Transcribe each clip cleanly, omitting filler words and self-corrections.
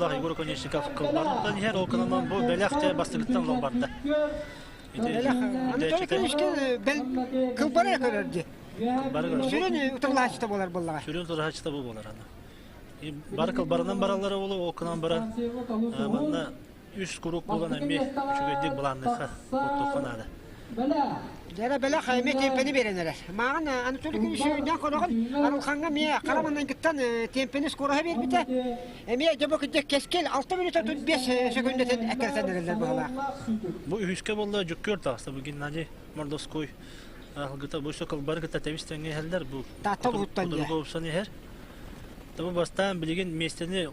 хамсаллаах Егор Оконешников кылбарыттан иһэр, ол кынанан бу бэлэх дьэ бастыгыттан ылан барда. Бэлэх Анатолий Куличкин бэл кылбары көрөр дии. Сүрүн утарылааччыта буолар буоллаҕа. Сүрүн утарылааччыта бу буолар аны. Бары кылбарынан бараллара буолуо, ол кынан баран манна үс курук буолан эмиэ үчүгэйдик былаанныахха, оттуохха наада. Дьэрэ бэлэх эмиэ тиэмпэни биэрэн эрэр. Мааҕын Анатолий Кириллович көрөҕүн, Арылхаҥҥа эмиэ хара маҥнайгыттан тиэмпэни скороһа биэрбитэ. Эмиэ дьэ бу кырдьык кэскил 6 минута 35 секундатын эккирэтэн эрэллэр быһалаах. Бу үһүскэ буолла дьүккүөр таҕыста бу Геннадий Мордовской аһылгыта бу өссө кылбары кытта тэбис тэҥҥэ иһэллэр бу Таатта улуһуттан дьэ. Упсан иһэр. Бу бастаан билигин миэстэни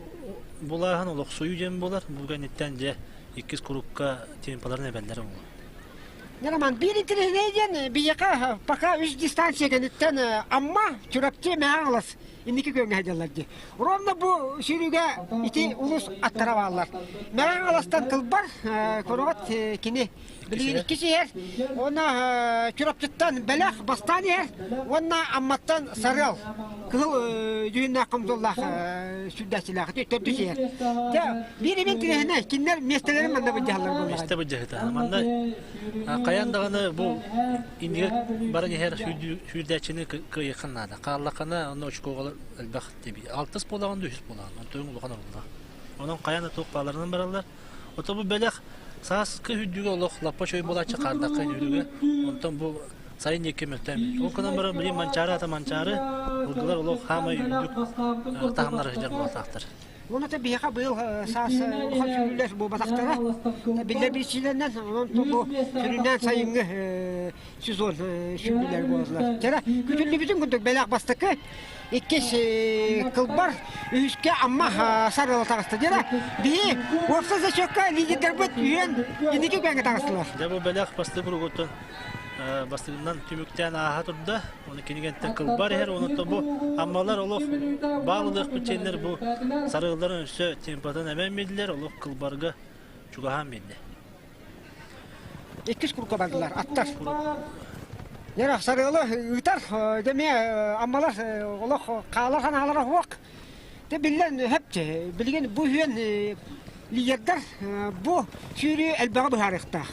булааһын олохсуйуу диэн буолар. Бу кэнниттэн дьэ иккис курукка темпаларын эбэллэр буолуо. Роман, биир интэриэһинэй диэн биһиэхэ пока үс дистанция кэнниттэн Амма, Чурапчы, Мэҥэ инники күөҥҥэ сылдьаллар дии. Ровно бу сүүрүүгэ ити улус аттара бааллар. Мэҥэ Хаҥаластан кылбар, короҕот кини билигин иккис иһэр. Уонна Чурапчыттан бэлэх бастаан иһэр. Уонна Амматтан Сарыал кыһыл дьүһүннээх хомзоллаах сүрдээччилээх төрдүс иһэр. Дьэ, биир эмин тирэһинэ кинилэр миэстэлэрин манна былдьаһаллар буоллаҕа. Миэстэ былдьаһыта. Манна хайаан даҕаны бу иннигэр баран иһэр сүүрдээччини кыайыаххын наада. Хааллаххына онно очкоҕа элбэх тиби. Алтыс буолаҕын да үһүс буолаҕын. Онтон улахан оруоллаах. Онон хайаан да туох бааларынан бараллар. Ото бу бэлэх сааскы үрдүгэ олох лаппа чөй буолааччы хаардахха үрдүгэ. Онтон бу сайын диэки мөлтөөм. Ол гынан баран билигин Манчаары ата Манчаары ылгылар олох хаамай үрдүк таһымнара сылдьар буолуохтаахтар. Уонна биһиэхэ быйыл саас улахан сүрүүлэр буолбатахтара. Биллэр биричиинэнэн, онон бу сүрүннээн сайыҥҥы сезон сүрүүлэр буолаллар. Дьэ, күтүллүбүтүн курдук бэлэх бастакы, иккис кылбар, үһүскэ Амма сарыала таҕыста. Дьэ, биһи уопсай зачетка лидердэрбит үһүөн инники күөҥҥэ таҕыстылар. Дьэ, бу бэлэх бастакы куругуттан бастыгынан түмүктээн ааһа турда. Оны кинигэнтэн кылбар иһэр, онуттан бу аммалар олох баалылыахпыт чэннэр бу сарыылларын өссө темпатын эбэн билдилэр, олох кылбарга чугаһаан биэрдэ. Иккис курка бардылар, аттар. Нера сарыылы ыытар, дэмиэ аммалар олох хаалар ханаалара хуок. Те биллэн хөпче, билигин бу үһүөн лидердэр бу сүүрүү элбэҕи быһаарыахтаах.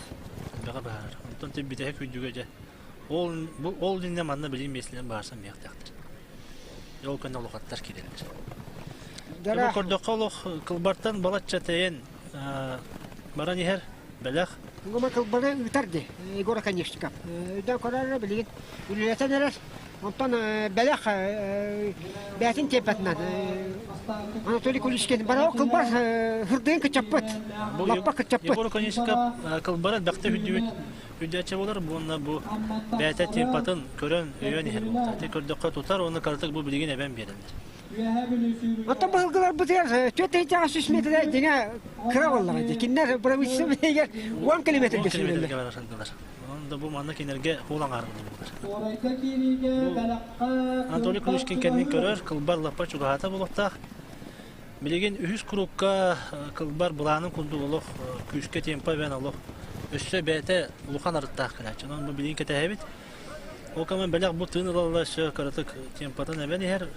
Элбэҕи быһаарар. Онтон тим бүтэһик күндүгэ дьэ Ол бу ол иннинэ манна билигин миэстэлэрин баарсан миэхтээхтэр. Ол кэннэ улахаттар киирэллэр. Бу көрдөххө олох кылбартан балачча тэйэн баран иһэр бэлэх. Угума кылбары ыытар ди Егор Оконешников. Өйдөөн көрөр билигин үлэлэтэн эрэр. Онтон бэлэх бээтин тиэппэтинэн Анатолий Куличкин бара кылбар хырдыын кычаппыт. Лаппа кычаппыт. Егор Оконешников кылбара элбэхтэ үрдүбүт Үрдээччи буолар уонна бу бэйэтэ темпатын көрөн, өйөөн иһэр буолта. Ити көрдөххө тутар уонна кыратык бу билигин эбэн биэрэллэр. Оттон быһылгыларбытыгар 4 300 метрэ дьиҥэ кыра буоллаҕа дии. Кинилэр правительство билигэр 10 километрга сүүрэллэр. барар сылдьаллар. Онон да бу манна кинилэргэ хуул аҥаарын булар. Анатолий Куличкин кэннин көрөр, кылбар лаппа чугаһаата буолуохтаах. Билигин үһүс курукка кылбар былаанын курдук олох күүскэ темпа эбэн олох өссө бэйэтэ улахан арыттаах кэлээччи. Онон бу билигин кэтэһэбит. Ол кэмэн бэлэх бу тыын ылалла өссө кыратык темпатын эбэн иһэр,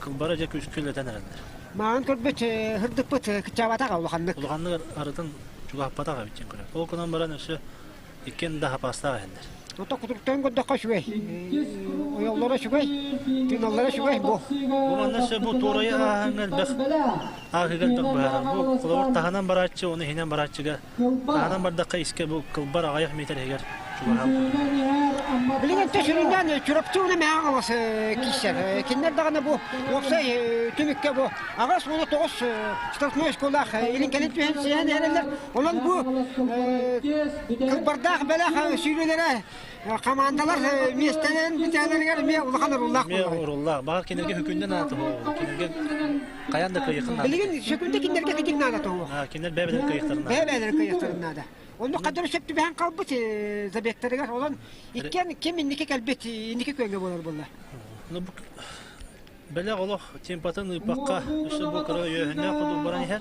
кылбара дьэ күүскэ үлэтэн эрэллэр. Маҕан көрбүт хырдыкпыт кыччаабатах улаханнык. Улаханнык арытын чугаһаппатах эбит диэн көрөбүт. Ол гынан баран өссө иккиэн да хапаастаах иһэллэр. Ото кутуруктарын көрдөххө үчүгэй. Ойоллоро үчүгэй, тыыналлара үчүгэй бу. Бу манна өссө бу туорайы ааһаҥҥа элбэх ааһыыга элбэх быһаарар. Бу холобур таһынан барааччы, оны иһинэн барааччыга таһынан бардахха искэ бу кылбар аҕыйах метр иһигэр чугаһаан курдук. Билигин сүрүннээн Чурапчы уна мэҕэ аҕалас киирсэр. Кинилэр даҕаны бу уопсай түмүккэ бу 8-9 штрафной школаах илин-кэлин түһэн сиһэн эрэллэр. Онон бу кылбардаах бэлэх сүүрүүлэрэ хамаандалар миэстэлэрин бүтээлэригэр эмиэ улахан оруоллаах Эмиэ оруоллаах. Баҕар кинилэргэ хүкүндэ наада тоһуо. Кинилэргэ хайаан да кыайыаххын наада. Билигин сөкүндэ кинилэргэ кытык наада тоһуо. Кинилэр бэйэ-бэйэлэрин кыайыахтарын наада. Бэйэ-бэйэлэрин кыайыахтарын наада. Онно хадары сөп түбэһэн қалбыт забегтарыгар олон иккиэн ким инники кэлбит инники күөҥҥэ буолар буолла. Ну Бэлэх олох темпатын ыыппакка, өссө бу кыра үөһүннээх курдук баран иһэр.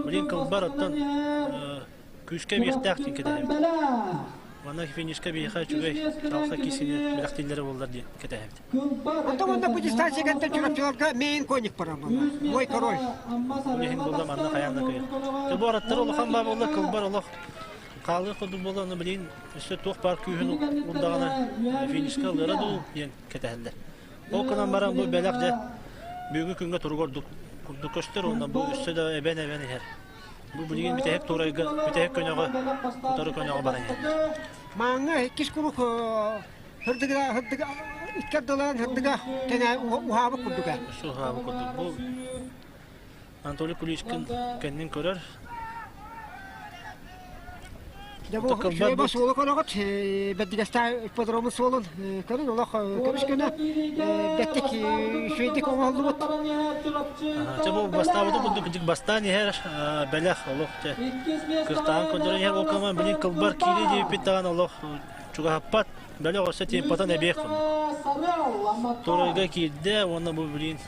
Билин кылбар оттон күүскэ биэхтээх диэн кэтэһэбит. Манна финишка биһиэхэ үчүгэй талха кисини бэлэхтииллэрэ буоллар диэн кэтэһэбит. Онтон уонна бу дистанциягантан Чурапчыларга мейн конник барар буолла. Мой король. Ол иһин буолла манна хайаан да кыайар. Дьэ бу араттар улахан баа буолла, кылбар олох хаалыы курдук буолла, ону билигин өссө туох баар күүһүн урдаҕына финишка ылыара дуу диэн кэтэһэллэр. Ол гынан баран бу бэлэх дьэ бүгүҥҥү күҥҥэ туруга ордук курдук көстөр уонна бу өссө да эбэн-эбэн иһэр. Бу билигин бүтэһик туурайга, бүтэһик көнөҕө, утары көнөҕө баран иһэллэр. Мааҥҥа иккис куруук Һырдыга һырдыга икки ардылаан һырдыга тэҥэ уһаабыт курдуга. Өссө уһаабыт курдук. Бу Анатолий Куличкин кэннин көрөр. Дьэ бу Шуеба суолу көрөҕүт, Бэрдигэстээх ипподромун суолун көрүн олох көмүс көнө бэттик үчүгэйдик оҥоһуллубут. Чэ бу бастаабыты курдук бастаан иһэр бэлэх олох дьэ кыртаан көрдөрөн иһэр ол кэмэ билин кылбар киирии диэбиппит даҕаны олох чугаһаппат бэлэх өссө темпотун эбиэх курдук. Туройга киирдэ уонна бу билин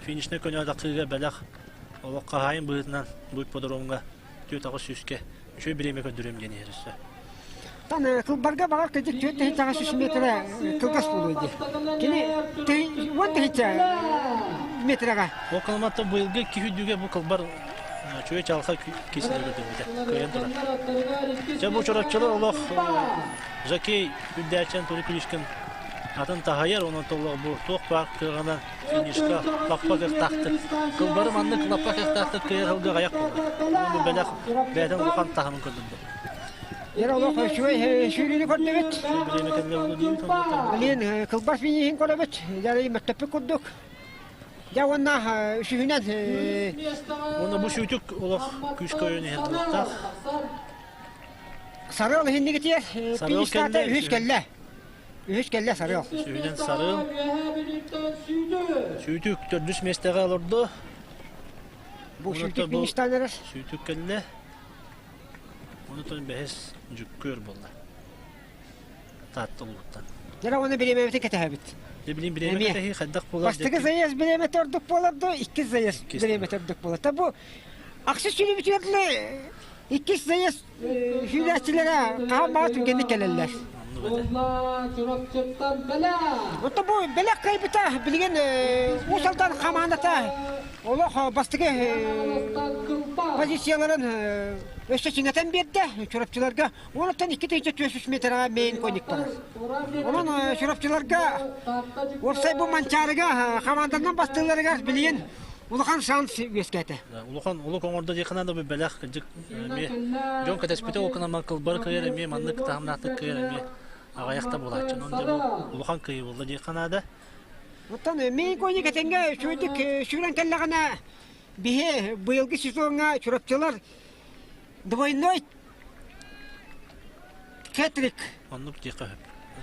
финишнэй көнө тахсыыга бэлэх олох хаһаайын быһыытынан бу ипподромҥа 4-8 сүүскэ үчүгэй бириэмэ көрдөрүөм диэн иһэр өссө. Тан кылбарга баҕар кыдьык 4 тыһыынчаҕа метрэ кылгас буолуо дии. Кини 10 тыһыынча метрэҕэ. Ол кылматта быйылгы киһи үрдүгэ бу кылбар үчүгэй чалха кисини көрдөрбүтэ. Кыайан турар. Дьэ бу чороччулар олох Жакей үрдээччэн Тури Клишкин атын таһайар, онон толлох бу туох баар кыаҕынан финишка лаппа кыахтаахтык. Кылбары маннык лаппа кыахтаахтык кыайар сылга аҕыйах буолар. Бу бэлэх бэйэтин улахан таһымын көрдөрдө. Ер олох үчүгэй сүүрүүнү көрдүбүт. Бириэмэ кэллэ буолуо диибит оннуттан. Билин кылбас финишин көрөбүт. Дьэ мөттөппүт курдук. Дьэ уонна үсүһүнэн Уонна бу сүүтүк олох күүскэ ойон иһэр буолуохтаах. Сарыал иһиннигитиэр Сарыал финишката кэллэ, үһүс кэллэ. Үһүс кэллэ Сарыал. Үсүһүнэн Сарыал. Сүүтүк төрдүс миэстэҕэ олордо. Бу сүүтүк фиништаан эрэр. Сүүтүк кэллэ. Онтон бэһис дьүккүөр буолла. Таатта улууттан. Дьэ уонна бириэмэбитин кэтэһэбит. Дьэ билин бириэмэ кэтэһии хайдах буолар? Бастакы заезд бириэмэтэ ордук буолар дуо, иккис заезд бириэмэтэ ордук буолар. Та бу ахсыс сүүрүүбүтүгэр иккис заезд сүүрээччилэрэ хаһан баҕар түргэнник кэлэллэр. Оттон бу бэлэх кыайбыта билигин Уус Алдан хамаандата олох бастакы позицияларын өссө чиҥэтэн биэрдэ Чурапчыларга. Уонуттан 2400 метраҕа мейн конник барар. Онон Чурапчыларга уопсай бу Манчаарыга хамаанданан бастыыларыгар билигин улахан шанс үөскээтэ. Улахан улук оҥордо диэххэ да бэлэх кырдьык эмиэ дьон кэтэспитэ ол гынан кылбар кыайар эмиэ маннык таһымнаахтык кыайар эмиэ аҕыйахта буолааччы. Онон дьэ бу улахан кыайыы буолла диэххэ наада. Оттон мейн конник этэҥҥэ үчүгэйдик сүүрэн кэллэҕинэ биһи быйылгы сезоҥҥа Чурапчылар двойной Хетрик. Оннук диэххэ сөп.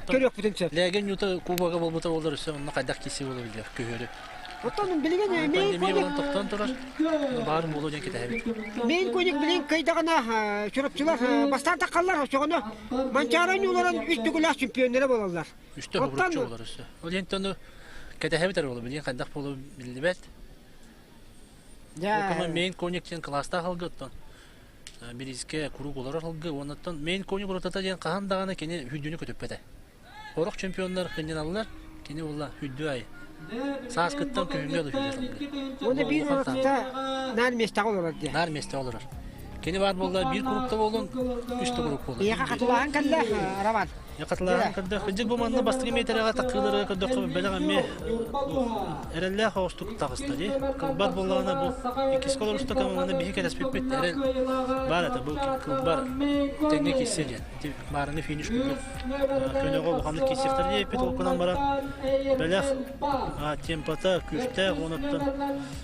Көрүөхпүтүн сөп. Лээгин ньута кубога буолбута буоллар өссө онно хайдах киирсии буола биллэр күһүөрү. Оттон билигин Мейн буолан тохтоон турар. Баар буолуо диэн кэтэһэбит. Мейн коник билигин кыйдаҕына чурапчылар бастаан таххаллар очоҕоно Манчаары ойууларын үс төгүлээх чемпионнара буолаллар. Үстэ хобуруччу буолар өссө. Ол иһин тону кэтэһэбит эрэ буолла билигин хайдах буолуо биллибэт. Ол мейн коник диэн кылаастаах алгы оттон бириискэ куруук олорор сылгы уоннаттан мейн коник уратыта диэн хаһан даҕаны кини хүддүнү көтүппэтэ. Сорох чемпионнар кынньаналлар, кини буолла хүддү айы. Сааскыттан күһүҥҥэ да хүддү сылгы. Уонна биир уратыта наар миэстэҕэ олорор диye. Наар миэстэҕэ олорор. Кини баар буолла биир курупта буолун, үс да курук буолар. Ийэхэ хатылаһан кэллэ, Роман. Хатылаһан көрдөх. Кырдьык бу манна бастакы миэтэрэҕэ такыылары көрдөххө бэлэх эмиэ эрэллээх оҕустук таҕыста дии. Кылбар буоллаҕына бу иккис колоруста кэмҥэ биһи кэтэспиппит эрэл баар этэ бу кылбар тэҥҥэ киирсэ диэн. Ити маарыҥҥы финиш курдук көнөҕө улаханнык киирсиэхтэр диэппит ол гынан баран бэлэх темпата күүстээх уонуттан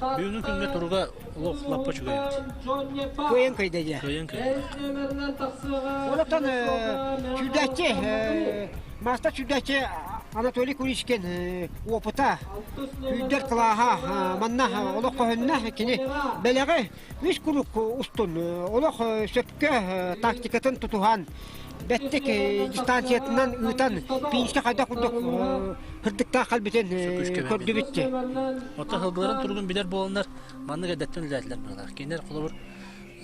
бүгүҥҥү күҥҥэ туруга олох лаппа үчүгэй эбит. Кыайан кыйда дии. Кыайан кыйда. Онтон сүүрдээччи маастар сүүрдээччи Анатолий Куричкин опыта сүүрдэр кылааһа манна олох көһүннэ кини бэлэҕи үс куруук устун олох сөпкө тактикатын тутуһан бэттик дистанциятынан ыытан пинскэ хайдах курдук һырдыктаах кэлбитин көрдүбүт Оттон сылгыларын туругун билэр буоланнар маннык эрдэттэн үлэлээтилэр быһыылаах. Кинилэр холобур.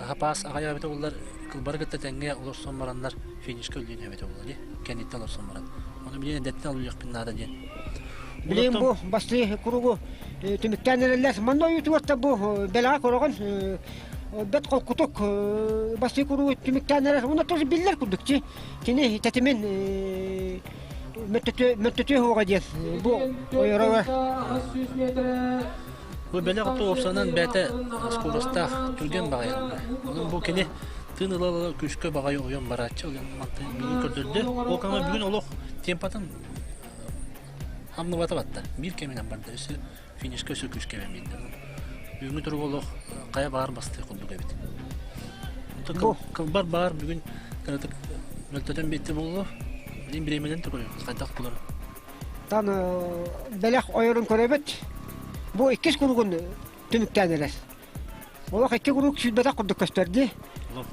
Хапаас аҕай эбитэ буоллар, кылбары кытта тэҥҥэ олорсон бараннар финишка үллүөн эбитэ буолла дии. Кэнниттэн олорсон баран. Ону билигин эрдэттэн ылыахпын наада диэн. Билигин бу бастыы куругу түмүктээн эрэллэр. Манна ойуутугар да бу бэлэҕэ көрөҕүн бэт холкутук бастыы куругу түмүктээн эрэр. Уна тоже биллэр курдук чи. Кини тэтимин мөттөтүө хуоҕа диэн бу ойорова. Бу бэлэх уопсанан бэйэтэ скоростаах түргэн баҕайы. Онон бу кини тыын ыла-ыла күүскэ баҕайы ойон барааччы. Ол бүгүн көрдөрдө. Ол кэмҥэ бүгүн олох темпатын хамныбата батта. Биир кэминэн барда. Өссө финишка өссө күүскэ биэрдэ. Бүгүҥҥү туруга олох хайа баар бастыы курдук эбит. Кылбар баар бүгүн кыратык мөлтөтөн биэтти буолуо. Билин бириэмэнэн көрүөхпүт хайдах булар. Тан бэлэх ойорун көрөбүт. Бу иккис куругун түмүктээн эрэр. Олох икки куруук сүүрбэтэх курдук көстөр дии.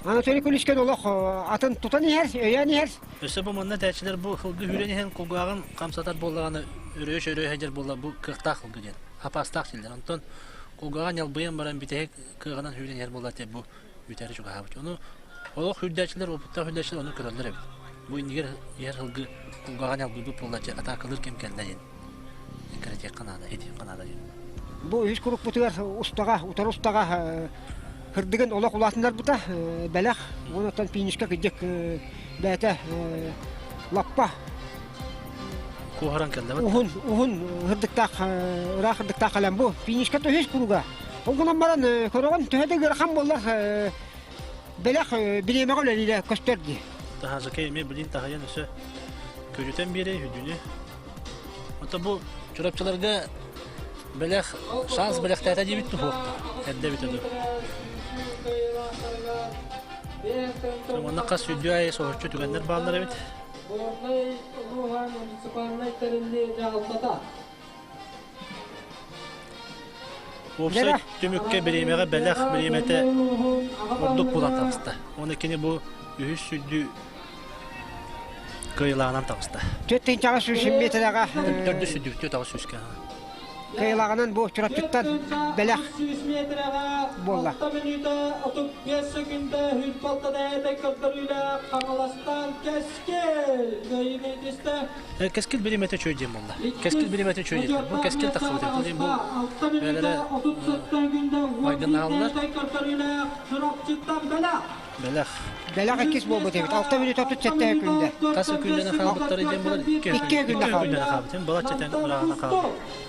Анатолий Куличкин олох атын тутан иһэр, өйөөн иһэр. Өссө бу манна тээччилэр бу сылгы үүрэн иһэн кулгааҕын хамсатар буоллаҕына өрөйө-өрөйө сылдьар буолла бу кыахтаах сылгы диэн. Хапаастаах силлэр. Онтон кулгааҕа ньалбыйан баран бүтэһик кыаҕынан үүрэн иһэр буолла бу бүтээри чугаһаабыт. Ону олох үүрдээччилэр, опыттаах үүрдээччилэр ону көрөллөр эбит. Бу иннигэр иһэр сылгы кулгааҕа ньалбыйбыт буолла атаакалыыр кэм кэллэ диэн. Кэрэтиэххэ наада, этиэххэ наада диэн. Бу үһүс курукпутугар устаҕа, утары устаҕа кырдыгын олох улаатыннарбыта бэлэх. Онон финишка кыдьык бэйэтэ лаппа куоһаран кэллэ. Уһун, уһун ырдыктаах, ыраах ырдыктаах кэлэн бу финишка төһүс куруга. Ол гынан баран көрөҕүн төһө да ыарахан буоллар бэлэх бириэмэҕэ үлэлиирэ көстөр дии. Таһаазакай эмиэ билин таһыйан өссө көрүтэн биэрэй хүдүнү. Ото бу Чурапчыларга бэлэх шанс бэлэхтээтэ диэбит туһуохта. Эрдэ эбитэ дуу. Манна хас сүдү айы соһуччу түгэннэр бааллар эбит. Горнай улууһа муниципальнай тэриллии дьаһалтата. Уопсай түмүккэ бириэмэҕэ бэлэх бириэмэтэ ордук буолан таҕыста. Уонна кини бу үһүс сүдү кыайылааҕынан таҕыста. 4 миэтэрэҕэ Төрдүс сүдү 4 сүүскэ. Кыайылааҕынан бу Чурапчыттан бэлэх буолла. 6 мүнүүтэ 35 секунда хүрбалта дэйэтэй көрдөрүүлээх Хаҥаластан Кэскил кыайыыны итистэ. Кэскил бириэмэтэ чөй диэн буолла. Кэскил бириэмэтэ чөй диэн. Бу кэскил тахсыбыт. Бу бээлэрэ майгыннаһаллар. Бэлэх. Бэлэх иккис буолбут эбит. 6 мүнүүтэ 37 күндэ. Хас күндэнэ хаалбыттары диэн булар икки күндэ хаалбыт. Балачча тэн ырааҕына хаалбыт.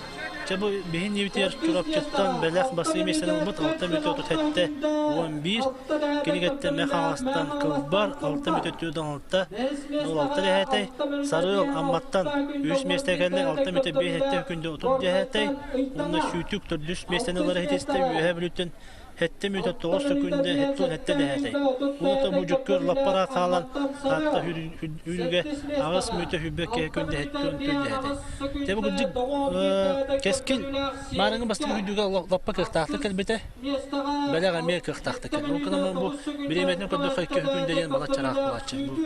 Чэ бу биһин ньибитигэр Чурапчыттан бэлэх басыы миэстэни ылбыт 6 мүнүүтэ 37 11 кинигэттэн Мэхаҕастан Кылбар 6 мүнүүтэ 46 06 дэһээтэй Сарыал Амматтан үс миэстэ кэллэ 6 мүнүүтэ 5 7 күндэ 30 дэһээтэй уонна Сүүтүк төрдүс миэстэни ылар иһитистэ Үөһээ Бүлүүттэн Хэттэ мүнүүтэ 9 сөкүүндэ 77 дэһээтэй. Уута мудьуккур лаппара хаалан таатта үүрүгэ аҕыс мүнүүтэ хүрбэккэ күндэ хэттэ дэһээтэй. Тэ бу кырдьык кэскил маарыҥы бастакы үрдүгэ лаппа кыахтаахтык кэлбитэ. Бэлэх эмиэ кыахтаахтык кэлбит. Ол гынан бу бириэмэтин көрдөххө икки күндэ диэн балаччараах буолааччы. Бу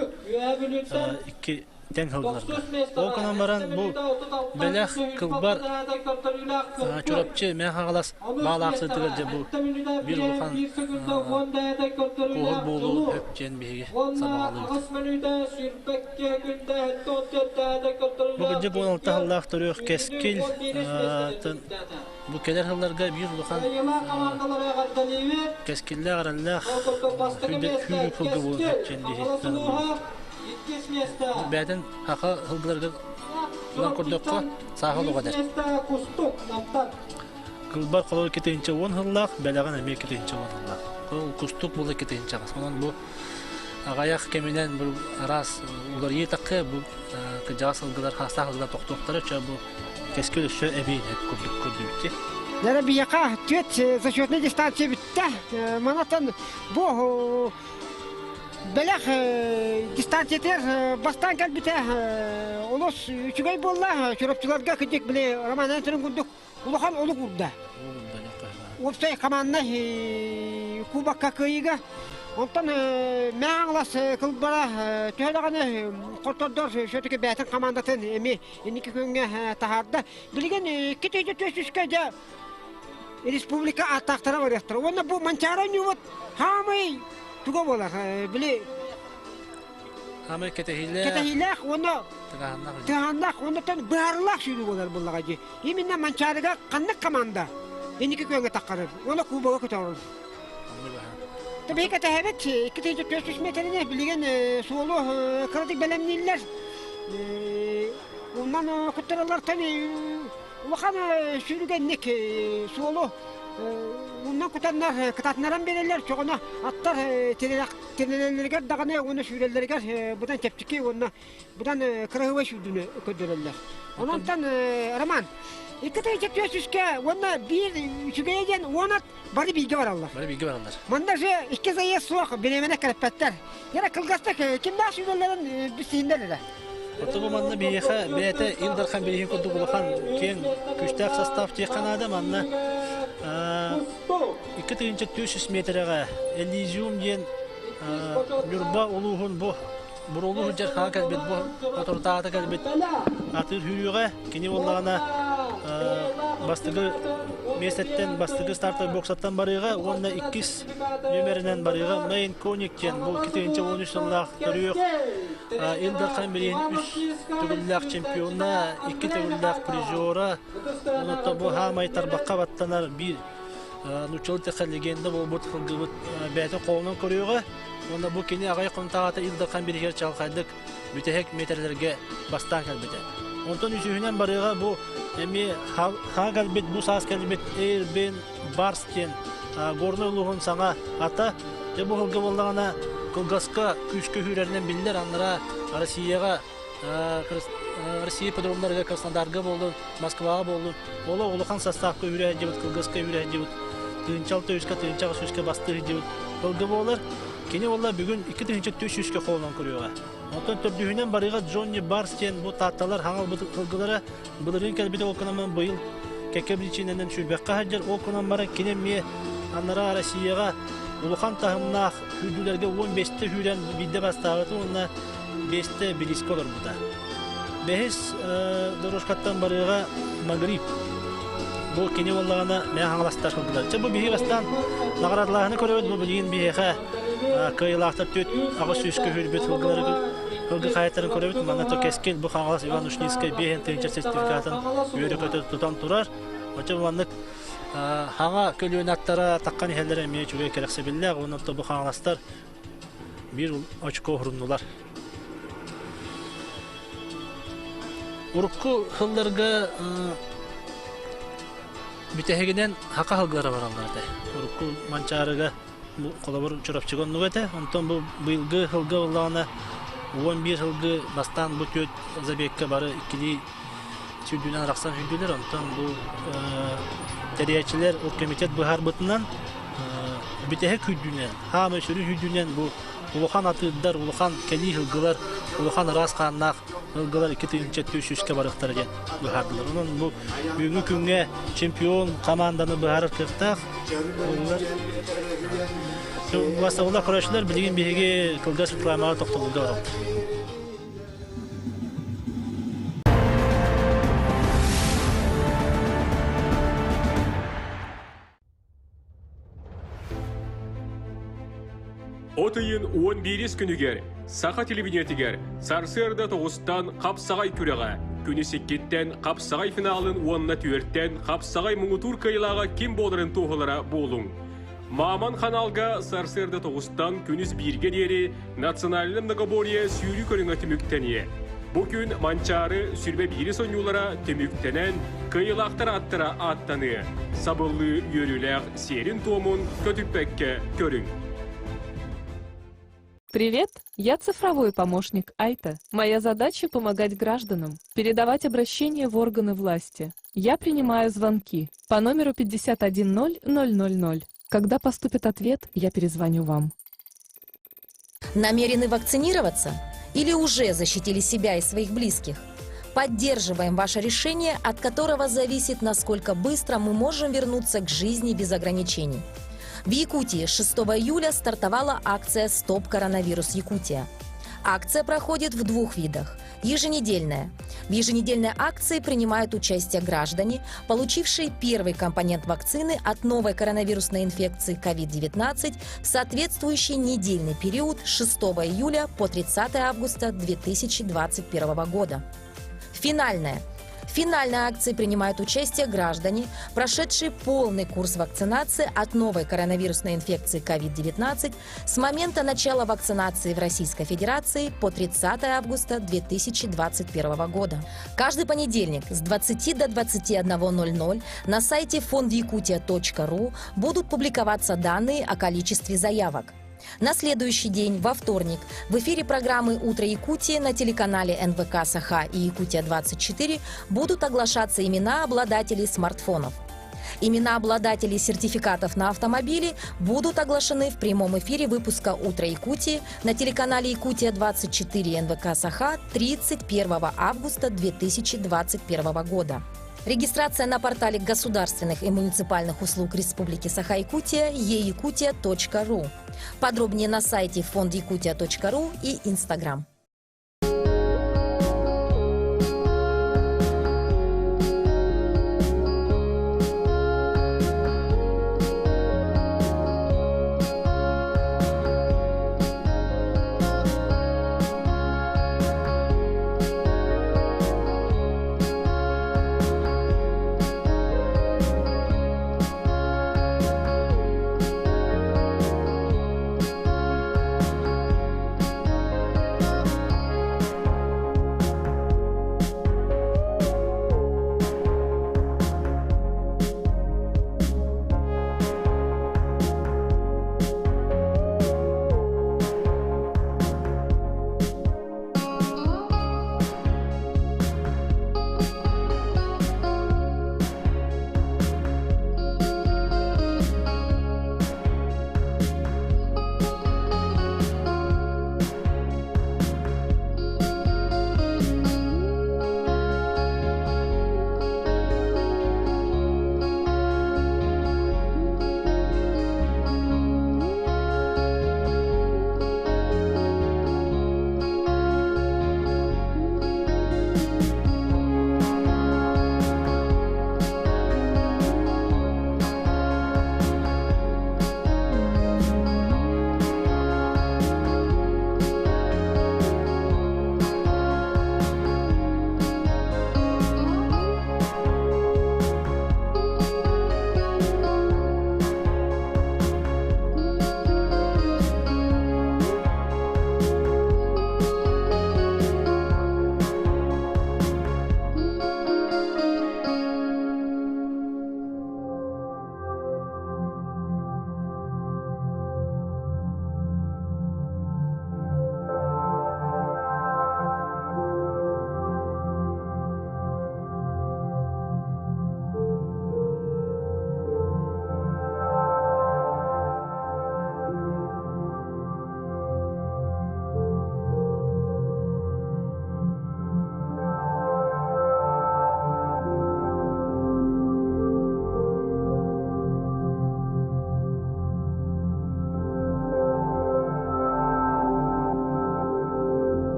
икки тэҥ сылларга. Ол гынан баран бу бэлэх кылбар Чурапчы Мэҥэ Хаҥалас баалаах сытыгар дьэ бу биир улахан куоһур буолуу өп диэн биһиги сабаҕалыыбыт. Бу кырдьык 16 сыллаах төрүөх кэскил бу кэлэр сылларга биир улахан кэскиллээх эрэллээх сүүрүк сылгы буолуон сөп диэн биһиги Бэйэтин хаха сылгыларга ылан көрдөххө, сааһыл оҕо эдэр. Кылбар холор 210 сыллаах, бэлэҕин эмиэ 210 сыллаах. Ол кустук була 2 аҕыс. Онон бу аҕайах кэминэн бу араас уларыйыы тахха бу кырдьаҕас сылгылар, хаастаах сылгылар тохтуохтара, чэ бу кэскил өссө эбии курдук көрдүүбүт. Нара биһиэхэ түөрт зачетнай дистанция бүттэ. Манатан бу бэлэх дистанциятыгар бастаан кэлбитэ олус үчүгэй буолла. Чурапчыларга кырдьык били Роман Антонов курдук улахан олук урда. Уопсай команднай кубокка кыайыыга. Онтон Мэҥэ кылбара төһө даҕаны хоттордор все-таки бэйэтин командатын эми инники күҥҥэ таһаарда. Билигин икки тыһыынча түөрт сүүскэ дьэ. республика ааттаахтара барыахтара. Уонна бу Манчаары оонньуубут хаамай туга буолар, били Хаамай кэтэһиилээх. Кэтэһиилээх уонна тыаһааннаах уонна быһаарылаах сүүрүү буолар буоллаҕа дии. Именно Манчаарыга ханнык команда инники күөҥҥэ таххарар уонна кубога көтөҕөр. Биһи кэтэһэбит 2400 метрини билигин суолу кыратык бэлэмнииллэр. Онон куттараллартан улахан сүүрүгэнник суолу оннан кутаннар кытаатынаран биэрэллэр. Чоҕуна аттар тирэнэллэригэр даҕаны уонна сүүрэллэригэр быдан чэпчэки уонна быдан кыраһыабай сүүрдүүнү көрдөрөллөр. Ононтон Роман, 2400-кэ уонна биир үчүгэйэ диэн уон ат бары бииргэ бараллар. Бары бииргэ бараллар. Манна же икки заезд суох, бириэмэни кэлэппэттэр. Яра кылгастык кимнээх сүүрэллэрин билсиһиннэр эрэ. Оттон бу манна биһиэхэ бэйэтэ Ил Дархан бирииһин курдук улахан киэҥ күүстээх состав диэххэ наада. Манна 2400 миэтэрэҕэ Элизиум диэн Ньурба улууһун бу Буруолуу сылдьар хаҥа кэлбит бу соторутааҕыта кэлбит атыыр сүүрүүгэ кини буоллаҕына бастакы миэстэттэн бастакы стартовый боксаттан барыаҕа уонна иккис нүөмэринэн барыаҕа Мэйн Коник диэн бу 2013 сыллаах төрүөх Ил Дархан билигин үс төгүллээх чемпиона, икки төгүллээх призера, онон бу хаамай тарбахха баттанар биир нууччалыы тэхэ легенда буолбут сылгыбыт бэйэтин холонон көрүөҕэ уонна бу кини аҕай хонтаҕата Ил Дархан бириһигэр чаҕылхайдык бүтэһик миэтэрэлэргэ бастаан кэлбитэ. Онтон үсүһүнэн барыаҕа бу эмиэ хаҥа кэлбит, бу саас кэлбит Эйрбин Барс диэн Горнай улууһун саҥа ата. Дьэ бу сылга буоллаҕына кылгаска күүскэ үүрэринэн биллэр аннара Россияҕа Россия ипподромнарыгар Краснодарга буоллун, Москваҕа буоллун, олох улахан составка үүрэ сылдьыбыт, кылгаска үүрэ сылдьыбыт, тыынчал төүскэ, тыынчаҕа сүүскэ бастыы сылдьыбыт сылгы буолар. Кини буолла бүгүн 2400-кэ холонон көрүөҕэ. Оттон төрдүһүнэн барыга Джонни Барс диэн бу таатталар хаҥал сылгылара былырыын кэлбит ол гынан быйыл кэккэ причинэнэн сүүрбэххэ сылдьар ол гынан баран кини эмиэ анараа Россияҕа улахан таһымнаах сүүрдүүлэргэ 15-те сүүрэн биирдэ бастаабыта уонна биэстэ билиискэ олорбута. Бэһис дорожкаттан барыаҕа Магриб. Бу кини буоллаҕына мэ хаҥаластар сылдылар. Чэ бу биһиги бастаан наҕараадалааһыны көрөбүт. Бу билигин биһиэхэ кыайыылаахтар түөрт аҕыс сүүскэ сүүрбүт сылгылары сылгы хаһаайыттарын көрөбүт. Манна то Кэскил бу Хаҥалас Иван Ушницкай биэһин тыһыынча сертификатын үөрэ-көтө тутан турар. Оччо маннык хаҥа көлүөнэ аттара таххан иһэллэрэ эмиэ үчүгэй кэрэхсэбиллээх. Уонна бу хаҥаластар биир очко уһуруннулар. Урукку сылларга бүтэһигинэн хака сылгылара бараллар этэ. Урукку Манчаарыга холобур Чурапчыга оннук этэ. Онтон бу быйылгы сылга буоллаҕына 11 сылгы бастаан бу түөрт забегка бары иккилии сүүрдүүнэн арахсан сүүрдүлэр. Онтон бу тэрийээччилэр комитет быһаарбытынан бүтэһик сүүрдүүнэн, хаамай сүрүн сүүрдүүнэн бу улахан атыырдар, улахан кэлии сылгылар, улахан ыраас хааннаах сылгылар 2400-кэ барыахтара диэн быһаардылар. Онон бу бүгүҥҥү күҥҥэ чемпион команданы быһаарар кыахтаах буоллар. Бастабыллар көрөөччүлэр билигин биһиги кылгас рекламаҕа тохтобулга барабыт. От ыйын 11 күнүгэр Саха телевидениетигэр сарсыарда тоҕустан хапсаҕай күрэҕэ, күнүс иккиттэн хапсаҕай финалын уонна түөртэн хапсаҕай муҥутуур кыайыылааҕа ким буоларын туоһулара буолуҥ. Мааман ханаалга сарсыарда тоҕустан күнүс бииргэ диэри национальнай многоборье сүүрүү көрүҥэ түмүктэниэ. Бу күн Манчаары сүрбэ биирис оонньуулара түмүктэнэн, кыайыылаахтар ааттара ааттаныа. Сабыллыы үөрүүлээх сиэрин-туомун көтүппэккэ көрүҥ. Привет, я цифровой помощник Айта. Моя задача помогать гражданам, передавать обращения в органы власти. Я принимаю звонки по номеру 510000. Когда поступит ответ, я перезвоню вам. Намерены вакцинироваться? Или уже защитили себя и своих близких? Поддерживаем ваше решение, от которого зависит, насколько быстро мы можем вернуться к жизни без ограничений. В Якутии 6 июля стартовала акция «Стоп коронавирус Якутия». Акция проходит в двух видах. Еженедельная. В еженедельной акции принимают участие граждане, получившие первый компонент вакцины от новой коронавирусной инфекции COVID-19 в соответствующий недельный период с 6 июля по 30 августа 2021 года. Финальная. В финальной акции принимают участие граждане, прошедшие полный курс вакцинации от новой коронавирусной инфекции COVID-19 с момента начала вакцинации в Российской Федерации по 30 августа 2021 года. Каждый понедельник с 20 до 21.00 на сайте фондякутия.ру будут публиковаться данные о количестве заявок. На следующий день, во вторник, в эфире программы «Утро Якутии» на телеканале НВК «Саха» и «Якутия-24» будут оглашаться имена обладателей смартфонов. Имена обладателей сертификатов на автомобили будут оглашены в прямом эфире выпуска «Утро Якутии» на телеканале «Якутия-24» НВК «Саха» 31 августа 2021 года. Регистрация на портале государственных и муниципальных услуг Республики Саха-Якутия eyakutia.ru. Подробнее на сайте фондякутия.ру и Инстаграм.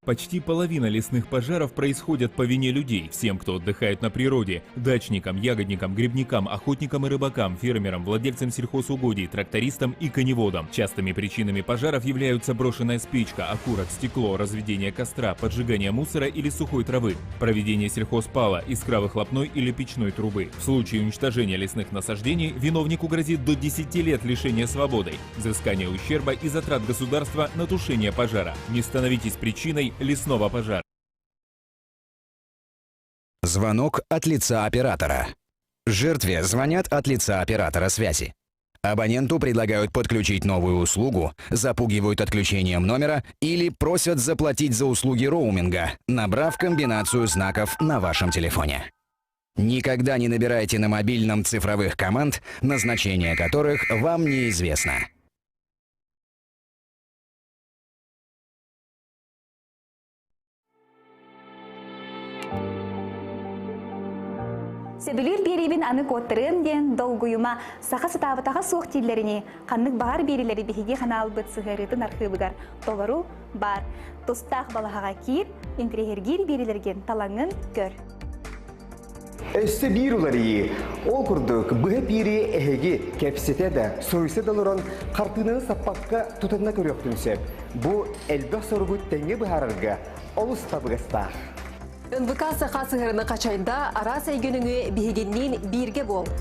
Почти половина лесных пожаров происходят по вине людей, всем, кто отдыхает на природе, дачникам, ягодникам, грибникам, охотникам и рыбакам, фермерам, владельцам сельхозугодий, трактористам и коневодам. Частыми причинами пожаров являются брошенная спичка, окурок, стекло, разведение костра, поджигание мусора или сухой травы, проведение сельхозпала, искра выхлопной или печной трубы. В случае уничтожения лесных насаждений виновнику грозит до 10 лет лишения свободы, взыскание ущерба и затрат государства на тушение пожара. Не становитесь причиной лесного пожара. Звонок от лица оператора. Жертве звонят от лица оператора связи. Абоненту предлагают подключить новую услугу, запугивают отключением номера или просят заплатить за услуги роуминга, набрав комбинацию знаков на вашем телефоне. Никогда не набирайте на мобильном цифровых команд, назначение которых вам неизвестно. Сөбүлүүр биэриибин аны куоттарыам диэн долгуйума саха сатаабатаҕа суох дииллэринии, ханнык баҕар биэриилэри биһиги ханаалбыт сыһыарыытын архыыбыгар толору баар. Тустаах балаһаҕа киир, интэриэһиргиир биэриилэргин талаҥҥын көр. Өссө биир уларыйыы. Ол курдук, быһа пиири эһиги кэпсэтэ да, суруйса да олорон хартыынаны саппакка тутанна көрүөхтүн сөп. Бу элбэх соругу тэҥҥэ быһаарарга олус табыгастаах. НВК саха сыһырыны қачайда араас эйгөнүңү биһигинниин бииргэ буол.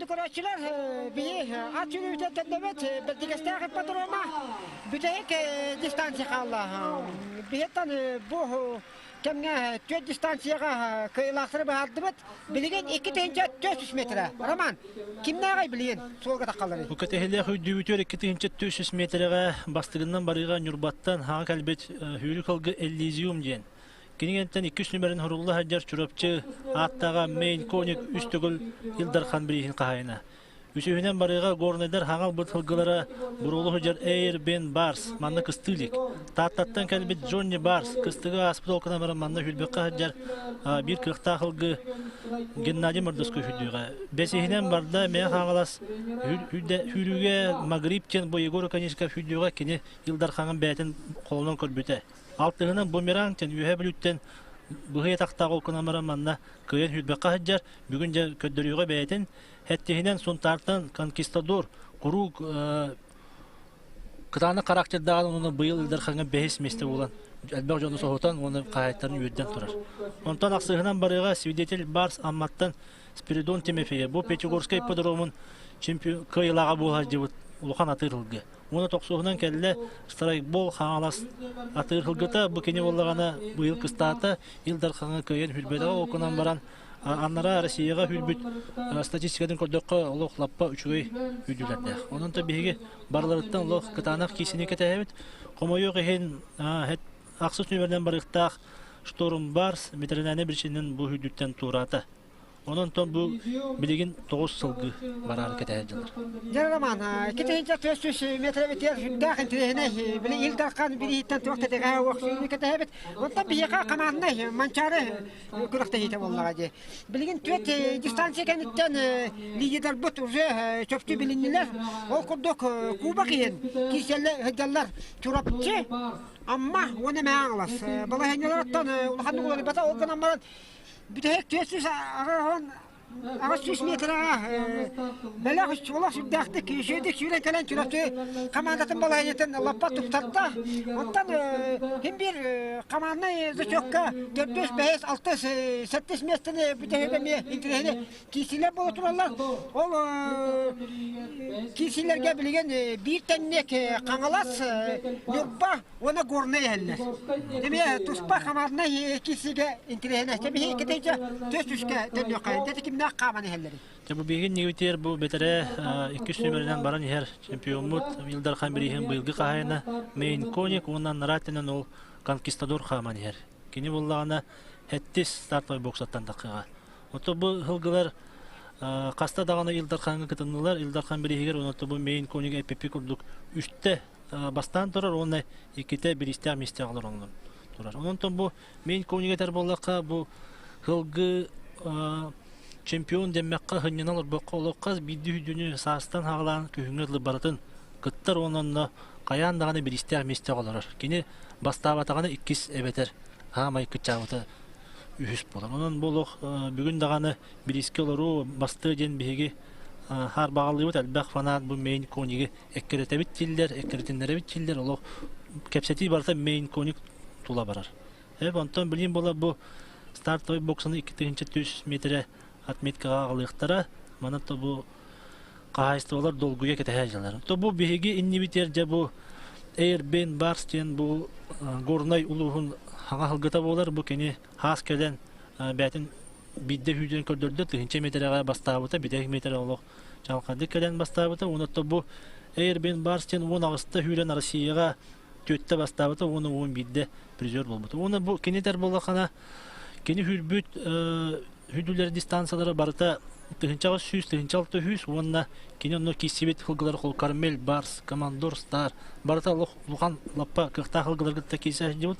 Күндү көрөөччүлэр, биһи ат сүүрүүтэ төннөбүт, Бэрдигэстээх ипподрома бүтэһик дистанция хаалла. Биһиттэн бу кэмҥэ түөрт дистанцияҕа кыайыылаахтары быһаардыбыт. Билигин 2400 метрэ. Роман, кимнээҕий билигин суолга таххалларый? Бу кэтэһилээх үйдүүбүтүгэр 2400 метрэҕэ бастыгынан барыыга Ньурбаттан хаҥа кэлбит Хүүрүк Алгы Эллизиум диэн Кинигэнтэн иккис нүмерин хорулла сылдьар Чурапчы ааттааҕа Мейн Коник үс төгүл Ил Дархан бирииһин хаһаайына. Үсүһүнэн барыыга горнайдар хаҥал быт сылгылара буруолу сылдьар Эйр Бен Барс манна кыстыы илик. Тааттаттан кэлбит Джонни Барс кыстыгы ааспыт олкунан баран манна хүрбэххэ сылдьар биир кыахтаах ылгы Геннадий Мордовской хүрдүүҕэ. Бэсиһинэн барда Мэйэ Хаҥалас сүүрүүгэ Магриб диэн бу Егор Оконешников хүрдүүҕэ кини Ил Дархаҥын бэйэтин холонон көрбүтэ. Алтыһынан бумеранг диэн Үөһээ Бүлүүттэн быһый атахтаах ол гынан баран манна кыайан сүүрбэххэ сылдьар. Бүгүн дьэ көрдөрүүгэ бэйэтин хэттиһинэн Сунтаартан конкистадор куруук кытаанах характердааҕын уонна быйыл Ил Дархаҥҥа бэһис миэстэ буолан элбэх дьону соһутан уонна хаһаайыттарын үөрдэн турар. Онтон ахсыһынан барыаҕа свидетель Барс Амматтан Спиридон Тимофеев бу Пятигорскай ипподромун чемпион кыайыылааҕа буола сылдьыбыт улахан атыыр ылгы. Уонна тохсуһунан кэллэ страйкбол Хаҥалас атыыр сылгыта бу кини буоллаҕына быйыл кыстаата Ил Дархаҥҥа кыайан хүрбэтэҕэ ол гынан баран аннараа Россияҕа хүрбүт статистикатын көрдөххө олох лаппа үчүгэй үрдүлэрдээх. Онон та биһиги барыларыттан олох кытаанах киисини кэтэһэбит. Хомойуох иһин ахсыс нүөмэринэн барыахтаах Шторм Барс ветеринарнай биричиинэн бу үрдүттэн туораата. Онон бу билигин 9 сылгы бараары кэтэһэр дьыллар. Дьэ Роман, китиһинчэ 400 метр битиэр сүрдээх интириэһинэй били Ил Дархан бирииһиттэн туох тэтэҕэ уох кэтэһэбит. Онтон биһиэхэ команднай Манчаары күрэхтэһиитэ буоллаҕа дии. Билигин түөрт дистанция кэнниттэн лидердарбыт уже чопчу билиннилэр. Ол курдук кубок иһин киирсэллэр сылдьаллар Чурапчы, Амма уонна Мэҥэ Балаһыанньаларыттан улаханнык уларыйбата ол гынан баран Бүтэһик 408 метраҕа бэлэх олох сүрдээхтик үчүгэйдик сүүрэн кэлэн Чурапчы хамаандатын балаһыанньатын лаппа тупсарда. Оттон ким биир команднай зачетка төрдүс, бэһис, алтыс, сэттис миэстэни бүтэһигэ эмиэ интэриэһинэй киирсиилэр буола тураллар. Ол киирсиилэргэ билигин биир тэҥник Хаҥалас, Ньурба уонна Горнай иһэллэр. Эмиэ туспа хамааннай киирсиигэ интэриэһинэй. Биһи иккитинчи төс түскэ төннүөххэ. Дьэ кимнээх хааман иһэллэрий? Дьэ бу биһиги иннигитигэр бу бэтэрээ иккис нүмеринэн баран иһэр чемпиоммут Ил Дархан бирииһин быйылгы хаһаайына Мейн Коник уонна Наратинан ол конкистадор хааман иһэр. Кини буоллаҕына сэттис стартовай боксаттан таххыаҕа. Ото бу сылгылар хаста даҕаны Ил Дархаҥҥа кытыннылар. Ил Дархан бирииһигэр уонна бу Мейн Коник эппиппи курдук үстэ бастаан турар уонна иккитэ бириистээх миэстэҕэ олорон турар. Онон бу мин көҥүлгэ этэр буоллахха бу сылгы чемпион дэммэххэ сынньана олорбокко олох хас биирдии үрдүнү саастан саҕалаан күһүҥҥү дылы барытын кыттар уонна онно хайаан даҕаны бириистээх миэстэҕэ олорор. Кини бастаабатаҕына иккис эбэтэр хаамай кыччаабыта үһүс буолар. Онон бу олох бүгүн даҕаны бириискэ олоруу бастыа диэн биһиги хаарбаҕалыыбыт элбэх фанат бу мейн кониги эккирэтэбит дииллэр, эккирэтиннэрэбит дииллэр, олох кэпсэтии барыта мейн коник тула барар. Эп онтон билин буола бу стартовый боксаны 2400 метрэ отметкаҕа аҕалыахтара. Манан то бу хаһаайыстыбалар долгуйа кэтэһэ дьалар. То бу биһиги иннибитигэр дьэ бу Air Барс диэн бу Горнай улууһун хаҥа сылгыта буолар. Бу кини хаас кэлэн бээтин биирдэ сүүрдэн көрдөрдө, тыһыынча метрэҕэ бастаабыта, бүтэһик метрэ олох чаҕылхайдык кэлэн бастаабыта. Уонна бу Эйрбин Барс диэн 18-та сүүрэн Россияҕа түөртэ бастаабыта уонна 11-дэ призер буолбута. Уонна бу кини этэр буоллаххына, кини сүүрбүт сүүрдүүлэр дистанциялара барыта 1800, 1600 уонна кини онно киирсибит сылгылар Кармель, Барс, Командор, Стар барыта олох улахан лаппа кыахтаах сылгыларга кытта киирсэ сылдьыбыт.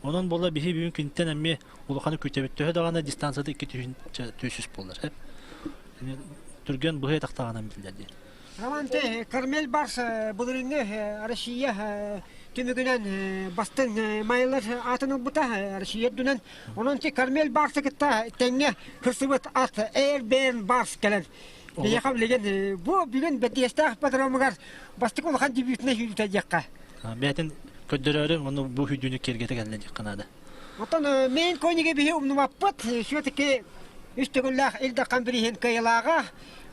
Онон буола биһи бүгүн күнтэн эмиэ улаханы күтэбит. Төһө даҕаны дистанцията 2 300 буолар. Түргэн быһый тахтаҕынан биллэр диэн. Романте Кармель Барс былырыыҥҥы Россия түмүгүнэн бастыҥ майлар аатын ылбыта Россия үрдүнэн. Онон ти Кармель Барсы кытта тэҥҥэ кырсыбыт ат Air Барс кэлэн биһиэхэ билигин бу бүгүн бэрдиэстээх ипподромугар бастакы улахан дебютнай сүүрүүтэ диэххэ. Бэйэтин көрдөрөөрү ону бу сүүрдүүнү киэргэтэ кэллэ диэххэ наада. Оттон мейн кониги биһи умнубаппыт. Все-таки үс төгүллээх Ил Дархан бирииһин кыайылааҕа.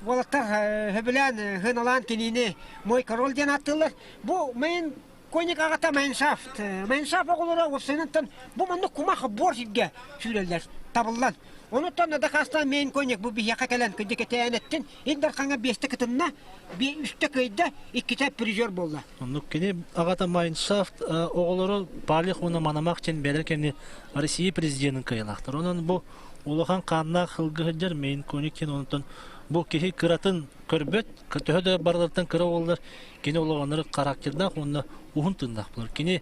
Уолаттар хөбүлээн хыналаан кинини мой король диэн ааттыыллар. Бу Мейн Коник аҕата Майншафт. Майншафт оҕолоро уопсайынан бу маннык кумах буор сиргэ сүүрэллэр, табыллан. Онуттан дакаастаан Мейн Коник бу биһиэхэ кэлэн кырдьык этээн Ил Дархаҥҥа биэстэ кытынна, үстэ кыайда, иккитэ призер буолла. Оннук кини аҕата Майншафт оҕолоро Палих уонна Манамах диэн бэлэр кэмни Россия президенин кыайылаахтар. Онон бу улахан хааннаах сылгы сылдьар Мейн Коник диэн онтон бу киһи кыратын көрбөт, төһө да барыларыттан кыра буоллар, кини олоҕоннору характердаах уонна уһун тыыннаах буолар. Кини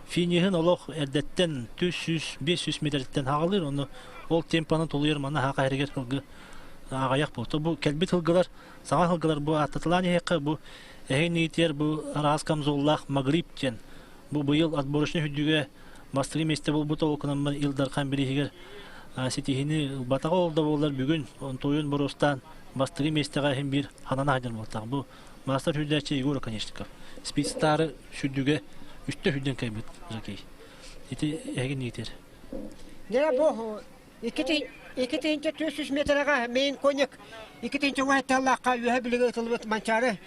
финиһин олох эрдэттэн 400-500 метртэн хаҕалыыр, онно ол темпаны тулуйар манна хаха эригэр сылгы аҕыйах буолта. Бу кэлбит сылгылар, саҥа сылгылар бу ааттатылаан иһиэххэ бу эһин иитиэр бу араас камзоллаах Магриб диэн бу быйыл отборочный үрдүгэ бастакы миэстэ буолбута ол гынан Ил Дархан бирииһигэр ситиһини ылбатаҕа ол да буоллар бүгүн онтуойун боруостаан бастакы миэстэҕэ иһин биир ханан аһдьар буолтаах. Бу маастар сүрдээччи Егор Оконешников. Спидстары сүрдүгэ үстэ сүрдэн кайбыт жокей. Ити эһигин иитэр. Дьэ бу 2400 метрэҕэ мейн коньяк 2017-лаахха үөһэ билиги ытыллыбыт Манчаары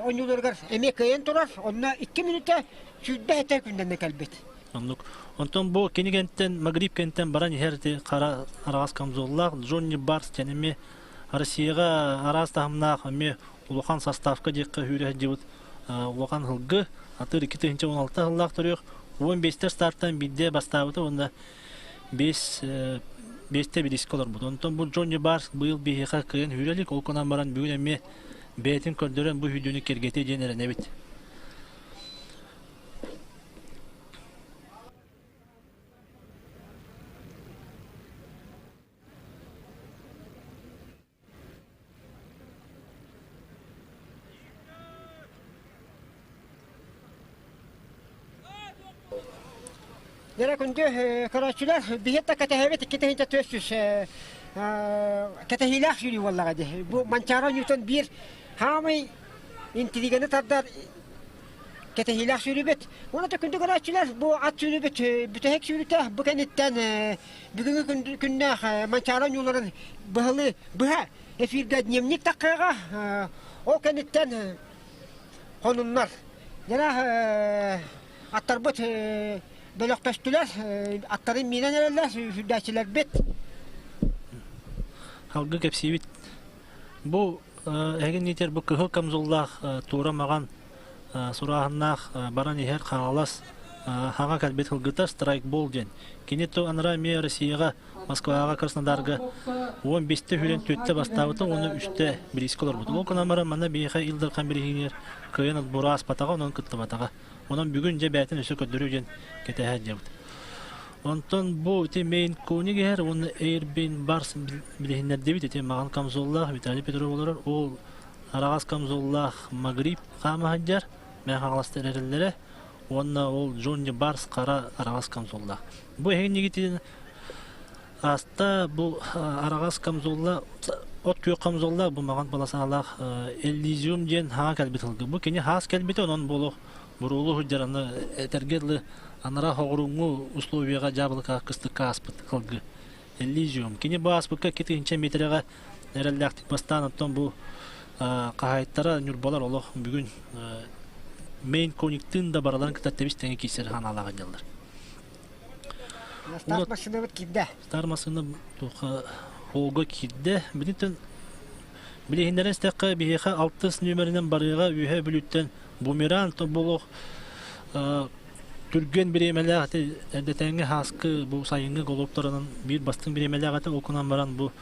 оонньууларыгар эмиэ кыайан турар. Онно 2 мүнүүтэ 27 күннэнэ кэлбит. Оннук. Онтон бу кинигэнтэн, Магриб кэнтэн баран иһэр ити хара араҕас камзоллаах Джонни Барс диэн эмиэ Россияҕа араас таһымнаах эмиэ улахан составка диэххэ сүүрэ сылдьыбыт улахан сылгы атыыр 2016 сыллаах төрүөх 15 стартан биирдэ бастаабыта уонна биэс биэстэ бириискэ олорбут. Онтон бу Джонни Барс быйыл биһиэхэ кыайан сүүрэ илик, ол гынан баран бүгүн эмиэ бэйэтин көрдөрөн бу сүүрдүүнү киэргэтиэ диэн эрэнэбит. Дьэ күндү көрөөччүлэр, биһиэт да кэтэһэбит 2400 кэтэһиилээх сүүрүү буоллаҕа дии. Бу Манчаары оонньуутун биир хаамый интриганы тардар кэтэһиилээх сүүрүүбүт. Уонна да күндү көрөөччүлэр, бу ат сүүрүүбүт бүтэһик сүүрүүтэ бу кэнниттэн бүгүҥҥү күннээх Манчаары оонньууларын быһалыы быһа эфиргэ дневник таххыаҕа. Ол кэнниттэн хонуннар. Дьэ аттарбыт бөлөхтөстүлэр, аттарын миинэн эрэллэр, сүрдээччилэрбит. Халгы кэпсиибит. Бу эһигин иитэр бу кыһыл камзоллаах туора маҕан сурааһыннаах баран иһэр Хаҥалас хаҥа кэлбит ылгыта страйкбол диэн. Кини то анараа эмиэ Россияҕа Москваҕа Краснодарга 15-те хүрэн түөттэ бастаабыта уонна үстэ бириискэ олорбут. Ол гынан баран манна биһиэхэ Ил Дархан бирииһигэр кыайан отбору ааспатаҕа, онон кыттыбатаҕа. Онон бүгүн дьэ бэйэтин өссө көрдөрүү диэн кэтэһэ сылдьабыт. Онтон бу ити Мейн Коник иһэр уонна Эйрбин Барс билиһиннэрдибит ити маҕан камзоллаах Виталий Петров олорор. Ол араҕас камзоллаах Магриб хаама сылдьар, Мэҥэ Хаҥаластар эрэллэрэ уонна ол Джонни Барс хара араҕас камзоллаах. Бу эһигиннигитин аста бу араҕас камзолла от күөх камзолла бу маҕан полосалаах Эллизиум диэн хаҥа кэлбит сылгы. Бу кини хаас кэлбитэ онон буолуох буруулу сылдьар аны этэргэ дылы анараа хоҕурууҥҥу условияҕа дьаабылыка кыстыкка ааспыт сылгы. Эллизиум. Кини бу ааспыкка 2000 метрэҕэ эрэллээхтик бастаан оттон бу хаһаайыттара Ньурбалар олох бүгүн мейн кониктыын да бараларын кытта тэбис тэҥэ киирсэр ханаалаах дьаллар. Стар массыынабыт киирдэ. Стар массыына туохха холга киирдэ. Билинтэн билиһиннэрэн истэххэ биһиэхэ алтыс нүөмэринэн барыаҕа үөһэ бүлүүттэн бумеранг тоболох түргэн бириэмэлээх ити эрдэтээҥҥи һааскы бу сайыҥҥы голубтарынан биир бастыҥ бириэмэлээх этэ ол гынан баран бу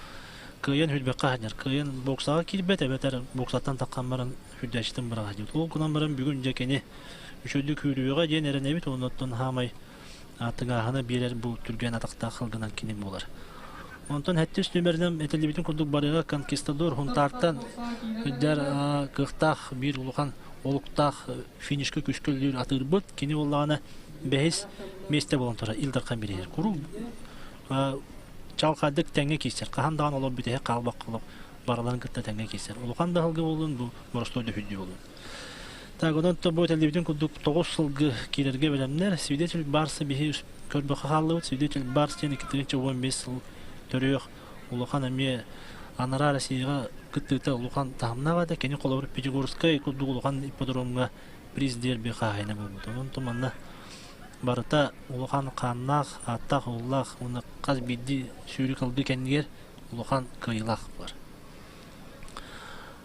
кыайан хүрбэххэ сылдьар кыайан боксаҕа киирбэт эбэтэр боксаттан таххан баран хүрдээччитин быраҕа сылдьыбыт ол гынан баран бүгүн дьэ кини үчүгэйдик күүрүөҕэ диэн эрэнэбит оннуттан хаамай тыҥааһына биэрэр бу түргэн атахтаах сылгынан кини буолар онтон сэттис нүөмэринэн этиллибитин курдук барыга конкистадор Хунтаартан сылдьар кыахтаах биир улахан олуктаах финишка күүскэ үлэлиир атыырбыт. Кини буоллаҕына бэһис миэстэ буолан турар Ил Дархан бирииһигэр. Куруук чалхайдык тэҥҥэ киирсэр. Хаһан даҕаны олор бүтэһик хаалбакка олох барыларын кытта тэҥҥэ киирсэр. Улахан да сылгы буоллун, бу боростуой да үрдүү буоллун. Так, онон бу этэллибитин курдук тоҕус сылгы киирэргэ бэлэмнэр. Свидетель Барса биһи көрбөххө хааллыбыт. Свидетель Барс диэн 2015 сыл төрүөх улахан эмиэ анараа Россияҕа кыттыыта улахан таһымнаах этэ. Кини холобур Пятигорскай курдук улахан ипподромҥа приз дерби хаһаайына буолбута. Онон манна барыта улахан хааннаах, ааттаах-уоллаах уонна хас биирдии сүүрүк алгы кэннигэр улахан кыайыылаах бар.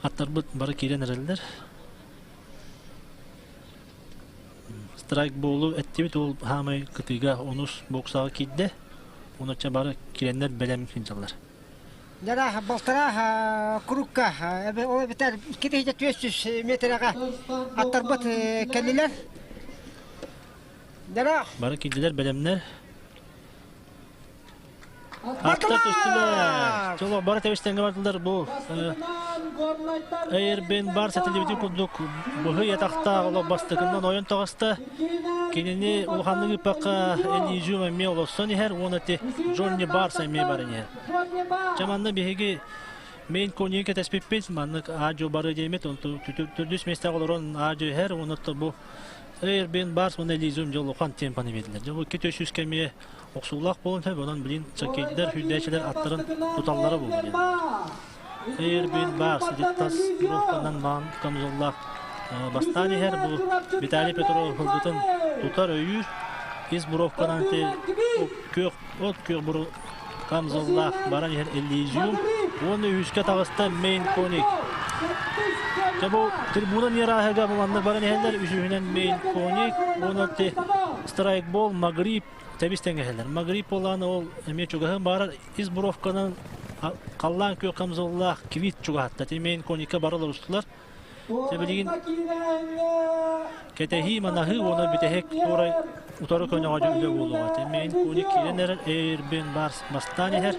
Аттарбыт бары киирэн эрэллэр. Страйкболу эттибит ол хаамай кытыыга онус боксаҕа киирдэ. Онучча бары киирэннэр бэлэм сылдьаллар. Дара балтараа курукка ол эбэтэр 2400 метрэҕэ аттарбыт кэллилэр. Дара Бары киирдилэр бэлэмнэр. Аттар түстүлэр. Чоло бары тэбистэҥҥэ бардылар бу Эйэрбин бар сэтилибитин курдук быһый атахтаах олох бастакынан ойон таҕыста. Кинини улаханнык ыыппакка Элизиум эмиэ олорсон иһэр уонна ти Джонни Барс эмиэ баран иһэр. Чэ манна биһиги мейн коньи кэтэспиппит маннык аадьо бары диэмит онту төрдүс миэстэҕэ олорон аадьо иһэр уонна бу Эйэрбин Барс уонна Элизиум дьол улахан темпаны биэрдилэр. Дьэ бу 200 кэмиэ охсуулаах буолан сөп, онон билин чэккэйдэр, сүүрдээччилэр аттарын туталлара буолуо диэн. Эйэрбин Барс тас группанан маан камзоллаах бастаан иһэр бу Виталий Петров ылбытын тутар өйүүр ис буровканан күөх от күөх буру камзоллаах баран иһэр Элизиум уонна үһүскэ таҕыста Мейн Коник. Дьэ бу трибуна ньырааһыга маннык баран иһэллэр үсүһүнэн Мейн Коник уонна страйкбол Магриб тэбис тэҥэһэллэр. Магриб буолааны ол эмиэ чугаһын баарар ис буровканан халлаан күөх камзоллаах квит чугаһатта. Мейн Коника барылар устулар. Дьэ билигин кэтэһии манаһыы уонна бүтэһик туорай утары көнөҕө дьүллэ буолуоҕа. Мейн Коник киирэн эрэр Эйрбин Барс бастаан иһэр,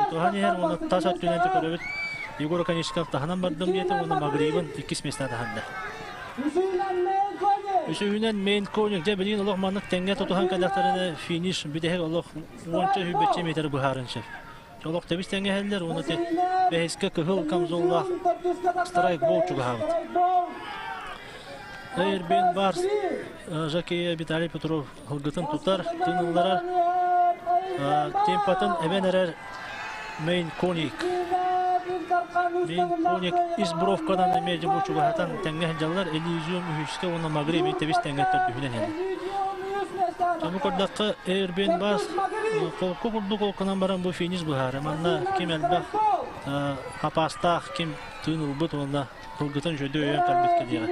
тутуһан иһэр уонна тас өттүнэн көрөбүт Егор Конечников таһынан бардым диэтэ уонна Магрибын иккис миэстэ таһарда. Үсүһүнэн Мейн Коник дьэ билигин олох маннык тэҥҥэ тутуһан кэллэхтэринэ финиш бүтэһик олох уонча сүүрбэччэ метр быһаарын сөп. Олох тэбис тэҥҥэһэллэр уонна бэһискэ кыһыл камзоллаах страйкбол чугаһаабыт. Эрбин Барс Жакея Виталий Петров ылгытын тутар, тын ылларар, темпатын эбэн эрэр Мейн Коник. Мейн Коник ис бровканан эмиэ дьэ бу чугаһатан тэҥҥэ сылдьаллар. Элизиум үһүскэ уонна Магри эмиэ тэбис тэҥҥэ төрдүһүнэн иһэллэр. Ону көрдөххө, Эрбин Бас холку курдук холкунан баран бу финиш быһаары. Манна ким элбэх хапаастаах, ким тыын ылбыт уонна тылгытын үчүгэйдик өйөөн кэлбит кэлиэҕэ.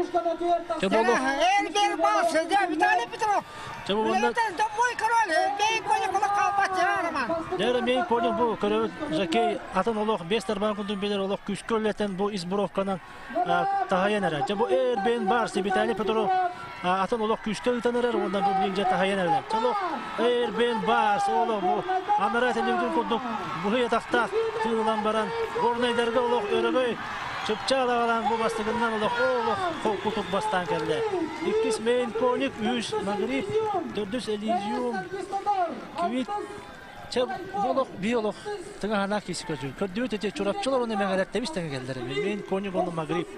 Чэ буолу. Эрбин Бас, Виталий Петров. Чэ бу манна Домой король, мейн коник олох хаалбат Роман. Дьэ мейн коник бу көрөбүт Жакей атын олох бес тарбаан курдук билэр олох күүскэ үлэтэн бу избровканан таһайан эрэр. Дьэ бу Эрбин Барс Виталий Петров атын олох күүскэ ыытан эрэр уонна бу билин дьэ таһайан эрэр. Олох Эрбин Барс олох бу анараа телевизор курдук быһый атахтаах тыылан баран горнайдарга олох өрөгөй чыпчаал аҕалан бу бастыгынан олох олох холкутук бастаан кэллэ. Иккис Мейн Коник, үһүс Магриб, төрдүс Элизиум, Квит Чэ, бу олох, бии олох тыҥаһанаах киси көтүү. Көрдүбүт ити Чурапчылар уонна Мэҥэлэр тэбис тэҥэ кэллэр. Мин конюк уонна Магриб.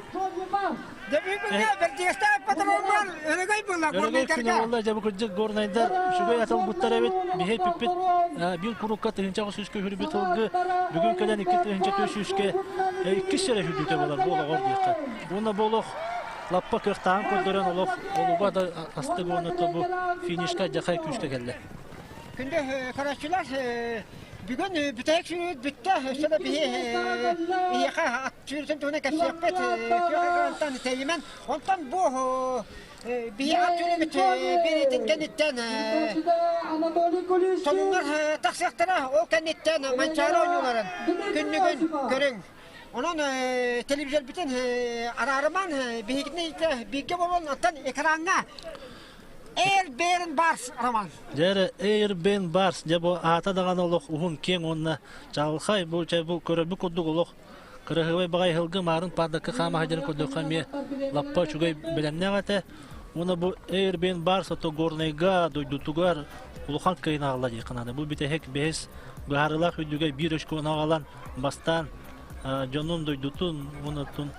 Бэрдигэстээх патроннар өрөгөй буолла Өрөгөй күнэ буолла, дьэ бу кырдьык горнайдар үчүгэй атылбыттар эбит. Биһи эппиппит биир курукка тыһыынча сүүскэ үрбүт ылгы бүгүн кэлэн икки тыһыынча түөрт сүүскэ иккис сэрэ үрдүтэ буолар бу олоҕор диэххэ. Уонна бу олох лаппа кыахтааҕын көрдөрөн олох олуга да астык уонна бу финишка дьахай күүскэ кэллэ. Күндү көрөөччүлэр, бүгүн бүтэһик сүүрүүт бүттэ. Өссө да биһи эһиэхэ ат сүүрүүтүн туһунан кэпсиэхпит. Күөх экрантан тэйимэн. Онтон бу биһи ат сүүрүүбүт биэриитин кэнниттэн сонуннар тахсыахтара. Ол кэнниттэн Манчаары оонньууларын күннүгүн көрүҥ. Онон телевизорбытын араарыман биһигини бииргэ буолан оттон экраҥҥа Air Bern Bars роман. Дьэ Air Bern Bars дьэ бу аата даҕаны олох уһун киэҥ уонна чаҕылхай бу чэ бу көрөрбүт курдук олох кыраһыабай баҕайы ыһылгы маарын паардакка хаама сылдьарын көрдөххө эмиэ лаппа үчүгэй бэлэмнээх этэ. Уонна бу Air Bern Bars ото Горнайга дойдутугар улахан кыайын аҕалла диэххэ наада. Бу бүтэһик бэһис быһаарыылаах үрдүгэ биир очкону аҕалан бастаан дьонун дойдутун уонна оттон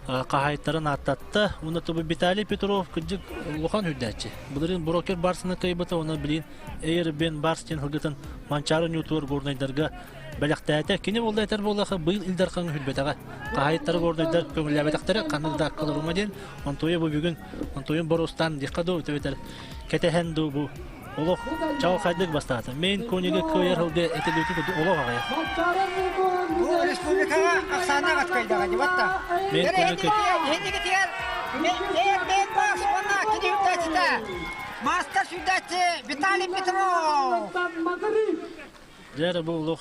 хаһаайыттарын ааттатта. Уонна тобу Виталий Петров кырдьык улахан үрдээччи. Былырыын брокер барсыны кыайбыта, уонна билигин Эйр Бен Барс диэн сылгытын Манчаары Ньуутугар горнайдарга бэлэхтээтэ. Кини буолла этэр буоллаха быйыл Ил Дархаҥҥа хүрбэтэҕэ. Хаһаайыттары горнайдар көҥүллээбэтэхтэрэ, ханнык да аккаларума диэн. Онтуйа бу бүгүн Онтуйун боруостаан диэххэ дуу, эбэтэр кэтэһэн дуу бу олох чаҕылхайдык бастаата. Мейн конига кыайар сылга этилүүтүн курдук олох аҕыйах. Бу республикаҕа ахсаана аҕаткайдаҕа дибатта. Мейн конига Хендигитигэр Мейн Бас уонна кини үрдээччитэ Маастар сүүрдээччи Виталий Петров. Дьэ бу олох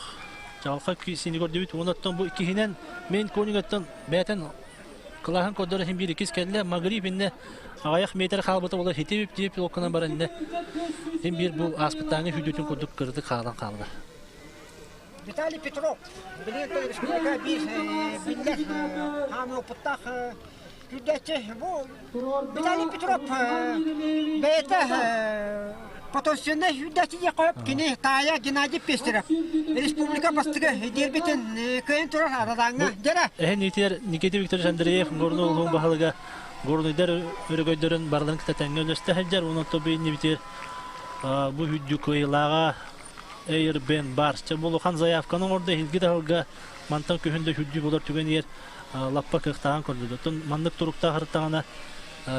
чаҕылхай сини көрдүбүт. Онон бу иккиһинэн Мейн конигаттан бэйэтин Кылааһын көрдөрө иһин биир иккис кэллэ. Магриб иннэ аҕыйах метр хаалбыта буолар хитип диэп пилотканан баран иннэ син биир бу ааспыттааҥы сүүрдүүтүн курдук кырытык хаалан хаалла. Виталий Петров билигин республика биир биллэр хаан опыттаах күүрдээччи. Бу Виталий Петров бэйэтэ потенциальнай сүүрдээччи диэххэ сөп. Кини таайа Геннадий Пестерев республика бастыгы диэрбитин кыайан турар арадааҥҥа дьэрэ. Эһэн итиэр Никита Викторович Андреев Горнай улууһун баһылыга Горнайдар өрөгөйдөрүн барыларын кытта тэҥҥэ үллэстэ сылдьар. Онон тобу иннибитигэр бу үрдүк кыайыылааҕа Эйр Бен Барс. Чэ бу улахан заявканы оҥордо иһилги таһылга мантан күһүн да үрдүү болар түгэн иэр лаппа кыахтааҕын көрдөрдө. Оттон маннык туруктаах ырыттаҕына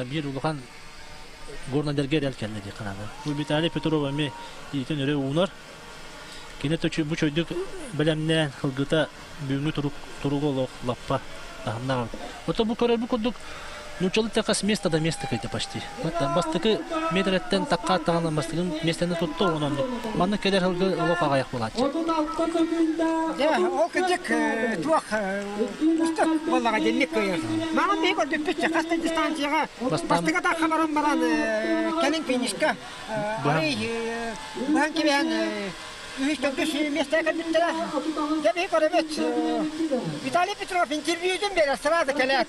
биир улахан Горнайдарга эрэл кэллэ диэххэ наада. Бу Виталий Петров эмиэ иитин өрө уунар. Кини бу чөйдүк бэлэмнээн ылгыта бүгүҥҥү турук туругу олох лаппа таһымнаах. Ото бу көрөрбүт курдук нууччалыы тэхэ с места до места кыйда почти. Бастакы метрэттэн такка аттаҕына бастакы миэстэни тутта онон маннык кэлэр сылгы олох аҕыйах буолааччы. Дьэ, ол кырдьык туох устук буоллаҕа дьинник кыайар. Маҕан биһи көрдүппүт хас да дистанцияҕа бастакы атахха баран баран кэлин финишка арый быһан кибэһэн үһүс төрдүс миэстэҕэ кэлбиттэрэ. Дьэ биһи көрөбүт. Виталий Петров интервьютун биэрэр сразу кэлээт.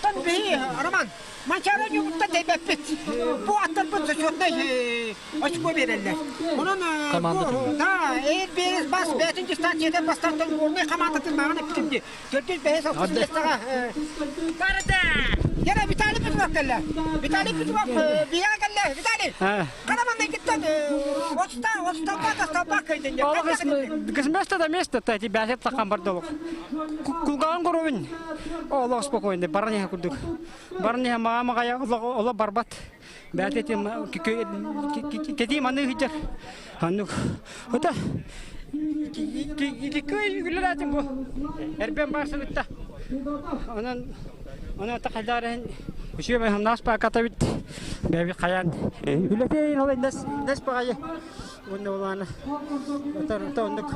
Тан биһи Роман Манчаары ньугуттан тэйбэппит. Бу аттарбыт зачетнай очко биэрэллэр. Онон да, эр биэрес бас бэйэтин дистанциятын бастартан горнай хамаандатын мааҕын эппитим дии. Төрдүс бэһис алтыс миэстэҕэ барда. Яра Виталий Петров кэллэ. Виталий Петров биһиэхэ кэллэ. Виталий, хана маннайгыттан отуста отусталбаа тасталбаа кыйдын. Госместо до места, та тебя таххан бардолук. Кулгаан коробин. Олох спокойно, баран курдук. Баран иһэ маама оло барбат. Бэйэтэ кэтии маныы сылдьар. Оннук. Ото икки үлэлээтим бу. Эрбэн баар сылытта. Онон онон тахайдаар иһин үчүгэй хамнаас пааката бит. Бэби хайаан үлэтейин ол нэс нэс баҕайы. Уонна улаана отор оннук.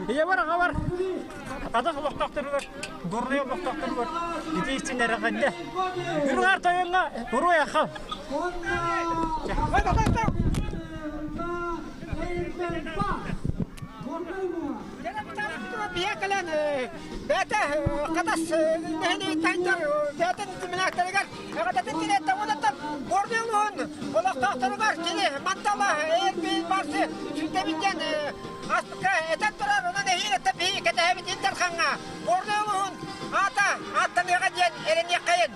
Ийэ бар аҕа бар. Атах олохтоохторугар, Горнай олохтоохторугар ити истин эрэҕэннэ. Үрүҥ тойоҥҥо уруй ахал. Биһиэхэ бэйэтэ хатас нэһилиэктэр бэйэтин түмүнээктэригэр эҕэтэтин тириэттэ уонаттан Горнай улууһун олохтоохторугар кини мантала эр барсы сүнтэбит диэн Ааспыкка этэн турар, онон эһиил өттө биһиги кэтэһэбит Ил Дархаҥҥа Горнай улууһун аата ааттаныаҕа диэн эрэниэххэйин.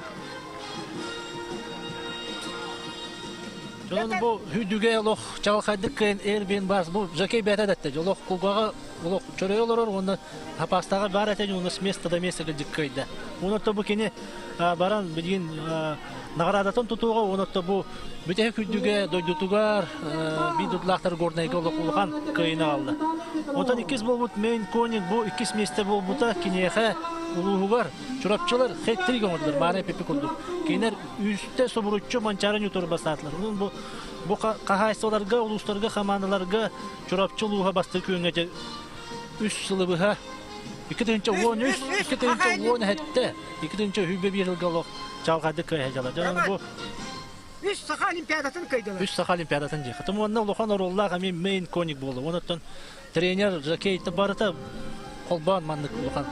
Дьон бу үрдүгэ олох чаҕылхайдык кыайан Airbnb баас бу жокей бэйэтэ да эттэ олох кулгаҕа олох чөрөй олорор уонна хапаастааҕа баар этэ уонна с места до места кырдьык кыайда. Уонна бу кини баран билигин наҕараадатын тутууга уонна бу бүтэһик үрдүгэ дойдутугар биир дойдулаахтар Горнайга олох улахан кыайыыны аҕалла. Онтон иккис буолбут Мейн Коник бу иккис миэстэ буолбута киниэхэ улууһугар Чурапчылар хет-трик оҥордулар мааны эпипи курдук. Кинилэр үстэ субуруччу Манчаары ньутуру бастаатылар. Онон бу бу хаһаайыстыбаларга, улуустарга, хамаандаларга Чурапчы улууһа бастакы күөҥҥэ үс сылы быһа 2013, 2017, 2021 сылга олох чаҕылхайдык кыайа дьала. Дьон бу Үс саха олимпиадатын кыайдылар. Үс саха олимпиадатын дии. Хатым уонна улахан оруоллаах эмиэ мейн коник буолла. Онон тренер жокей барыта холбоон маннык улахан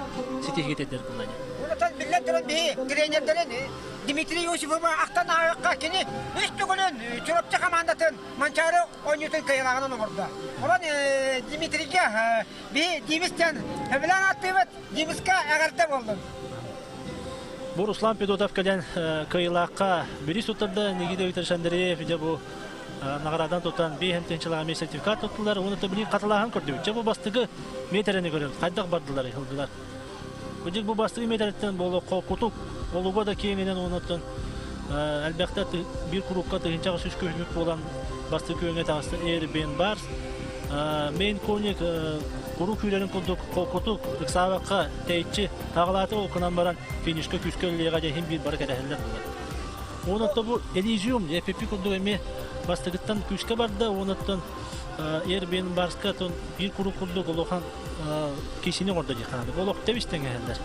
ситиһигэ тиэрдэр буолла. Онтон биллэн туран биһи тренердэрин Дмитрий Иосифова ахтан ааһыахха кини үс төгүлүн Чурапчы хамаандатын Манчаары оонньуутун кыайыылааҕынан оҥордо. Онон Дмитрийгэ биһи Димис диэн Сөбүлээн ааттыыбыт Димиска эҕэрдэ буоллун. Бу Руслан Педотов кэлэн кыайыылаахха бири суттарда Никита Викторович Андреев дьэ бу наҕараадан тутан биэһэн тыһыынчалаах эмиэ сертификат туттулар уонна билигин хатылааһын көрдүбүт. Дьэ бу бастакы миэтэрэни көрөн хайдах бардылар ылдылар. Бу бу бастакы миэтэрэттэн буолуо кутук олуга да киэҥинэн уоннаттан элбэхтэ биир курукка тыһыынчаҕа сүүс күһүмүк буолан бастакы күөҥҥэ таҕыста Airbnb Bars Мейн коник куру күүлэрин курдук холкутук ыксаабакка тэйиччи таҕалааты ол гынан баран финишка күүскэ үлэлиэҕэ диэн иһин биир бары кэтэһэллэр буолар. Уонна бу Элизиум эпипи курдук эмиэ бастакыттан күүскэ барда уоннаттан Airbnb Барска биир куру курдук улахан кисини оҥордо диэх ханаады. Бу олох тэбис тэҥэһэллэр.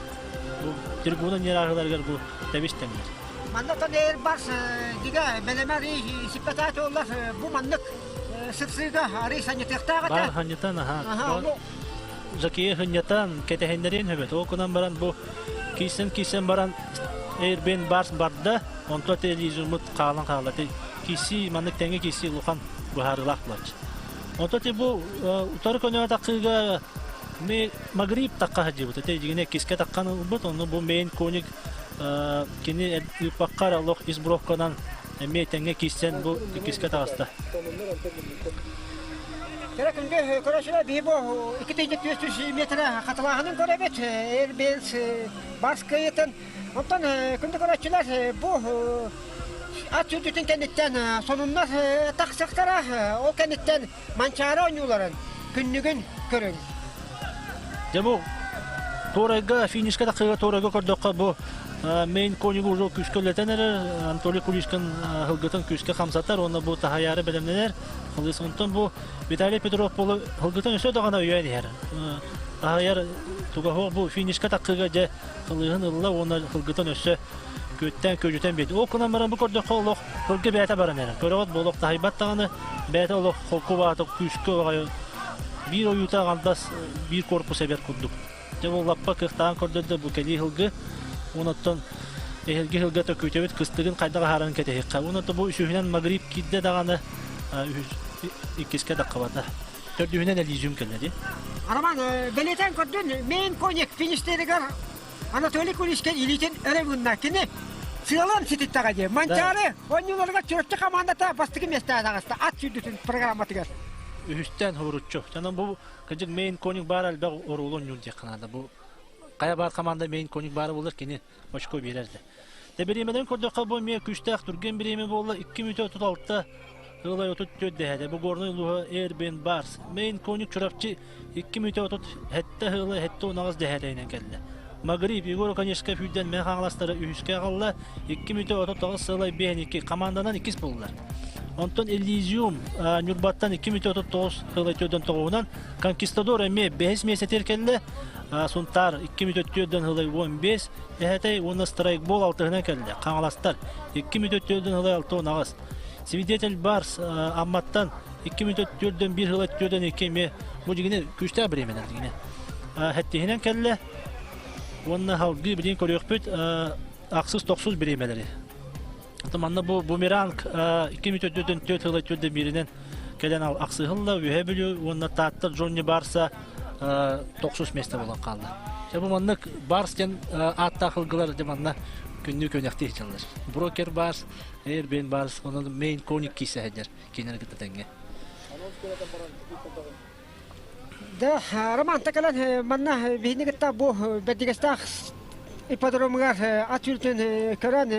Бу трибуна ньырааһыларыгар бу тэбис тэҥнэр. Манна тон Airbus дигэ бэлэмэр сиппэтаат оллар бу маннык сырсыыга арый санньытыахтаах этэ. Баар ханньытан аха. Жакея хынньатан кэтэһиннэриэн хөбөт. Ол кынан баран бу кисэн-кисэн баран Airbnb Барс барда, онто телевизормут хаалан хаалла. Киси маннык тэҥэ киси улахан быһаарыылаах булааччы. Онто ти бу утары көнө таххыыга ми Магриб тахха сылдьыбыт. Ити дьигине киске таххан ылбыт, онно бу мейн коник кини ыыппакка олох ис бровканан эмиэ тэҥҥэ киирсэн бу иккискэ таҕыста. Кэрэ күндү көрөөччүлэр биһи бу 2 метрэ хатылааһынын көрөбүт. Airbnb Барс кыайыытын. Онтон күндү көрөөччүлэр бу ат сүүрдүүтүн кэнниттэн сонуннар тахсыахтара. Ол кэнниттэн Манчаары оонньууларын күннүгүн көрүҥ. Дьэ бу Туорайга финишка тахсыыга Туорайга көрдөххө бу мейн конигу уже күүскэ үлэтэн эрэр Анатолий Кулишкин һылгытын күүскэ хамсатар уонна бу таһайаары бэлэмнэнэр. Онтон бу Виталий Петров болу һылгытын өссө даҕаны өйөөн иһэр. Таһайар тугаһуох бу финишка тахсыыга дьэ кылыыһын ылла уонна һылгытын өссө күөттэн күөдьүтэн биэрди. Ол гынан баран бу көрдөххө олох һылгы бэйэтэ баран эрэр. Көрөҕүт бу олох таһыйбат даҕаны бэйэтэ олох холку баата күүскэ оҕайы биир ойуута аҕалдас биир корпус эбэр курдук. Дьэ бу лаппа кыахтаан көрдөрдө бу кэлии һылгы. Онуттан эһилги һылга төкүүтэбит кыстыгын хайдах аһаран кэтэһиэххэ. Онуттан бу үсүһүнэн Магриб киирдэ даҕаны иккискэ даккабата. Төрдүһүнэн Элизиум кэллэ дии. Роман, бэлиэтээн көрдүн, мейн коник фиништеригэр Анатолий Куличкин илиитин өрө уунна. Кини сыалын сититтэҕэ дии. Манчаары оонньууларыгар Чурапчы хамаандата бастакы миэстэҕэ таҕыста ат сүүрдүүтүн программатыгар. Үһүстэн хоруччу. Онон бу кырдьык мейн коник баар элбэх оруолу оонньуур диэххэ наада. Бу хайа баар команда мейн коник баара буолар кини очко биэрэр да. Де бириэмэлэрин көрдөххө бу эмиэ күүстээх түргэн бириэмэ буолла 2 мүнөтэ 36 Ылай 34 дэһэдэ. Бу Горнай улууһа Airbnb Барс. Мейн коник Чурапчы 2 мүнөтэ 37 ыла 78 дэһэтэйинэн кэллэ. Магриб Егор Оконешников сүүрдэн Мэҥэ Хаҥаластары үһүскэ аҕалла. 2 мүнөтэ 39 сыалай 5 команданан иккис буоллулар. Онтон Элизиум Ньурбаттан 2 мүнөтэ 39 сыалай 4 9-унан Конкистадор эмиэ бэһис миэстэтигэр кэллэ. Сунтаар 2 мүнөтэ 4 сылай 15 дэһэтэй уонна страйкбол алтыһынан кэллэ. Хаҥаластар 2 мүнөтэ 4 сылай 68. Свидетель Барс Амматтан 2 мүнөтэ 4 1 сылай 4 2 эмиэ бу дьигини күүстээх бириэмэнэн дьигини. Хэттиһинэн кэллэ. Уонна халгыы билин көрүөхпүт ахсыс тохсус бириэмэлэри. Манна бу бумеранг 2 мүнөтэ 4 сылай 4 бииринэн кэлэн ахсыһылла Үөһэ Бүлүү уонна Таатта Джонни Барса тохсус миэстэ буолан хаалла. Дьэ бу маннык Барс диэн ааттаах ылгылар дьэ манна күннүү көнөхтүү сылдьаллар. Брокер Барс, Airbnb Барс, онон Main Коник киисэ сылдьар кинилэр кытта тэҥҥэ. Да, Роман кэлэн манна биһини кытта бу бэрдигэстээх ипподромугар ат сүүртүн көрөн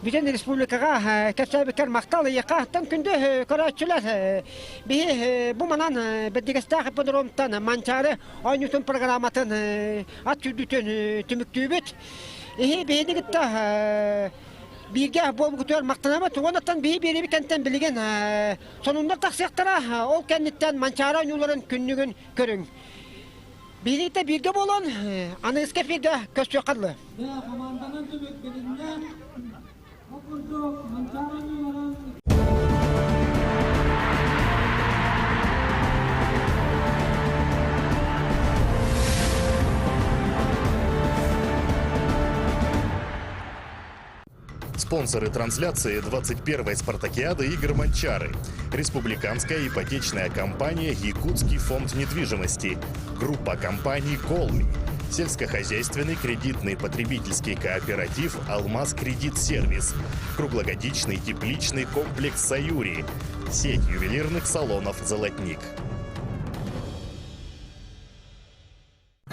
бүтүн республикаҕа кэпсээбиккэр махтал ыйыахха күндү көрөөччүлэр биһи бу манан бэрдигэстээх ипподромтан Манчаары оонньуутун программатын ат сүүрдүүтүн түмүктүүбүт. Иһи биһини кытта бииргэ буолбутугар махтанабыт. Уоннаттан биһи биэриби кэнтэн билигин сонуннар тахсыахтара. Ол кэнниттэн Манчаары оонньууларын күннүгүн көрүҥ. Биһигитэ бииргэ буолан, аныгыскы эфиргэ көрсүөххэ дылы. Хамаанданан түмүк билиннэ. Бу курдук Манчаары оонньууларын Спонсоры трансляции 21-й спартакиады игр «Манчары». Республиканская ипотечная компания «Якутский фонд недвижимости». Группа компаний «Колми». Сельскохозяйственный кредитный потребительский кооператив «Алмаз Кредит Сервис». Круглогодичный тепличный комплекс «Саюри». Сеть ювелирных салонов «Золотник».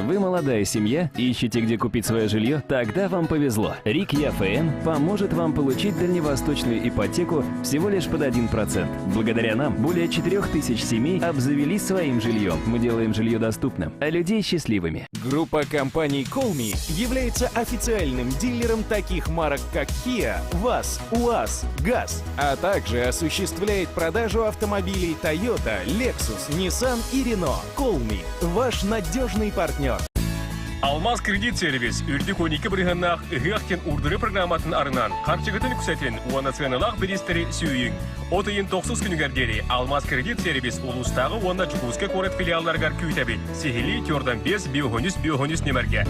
Вы молодая семья, ищете, где купить свое жилье? Тогда вам повезло. РИК ЯФН поможет вам получить дальневосточную ипотеку всего лишь под 1%. Благодаря нам более 4000 семей обзавелись своим жильем. Мы делаем жилье доступным, а людей счастливыми. Группа компаний Colmi является официальным дилером таких марок, как Kia, ВАЗ, УАЗ, ГАЗ, а также осуществляет продажу автомобилей Toyota, Lexus, Nissan и Renault. Colmi – ваш надежный партнер. Алмаз кредит сервис үрдүк 12 бырыһыаннаах ыһыах диэн уурдуруу программатын арынан харчыгытын үксэтин уонна сыаналаах бириистэри сүүйүҥ. От ыйын тохсус күнүгэр диэри Алмаз кредит сервис улуустааҕы уонна Дьокуускай куорат филиалларыгар күүтэбит. Сиһилии Тёрдан 5 биохонүс биохонүс нөмэргэ.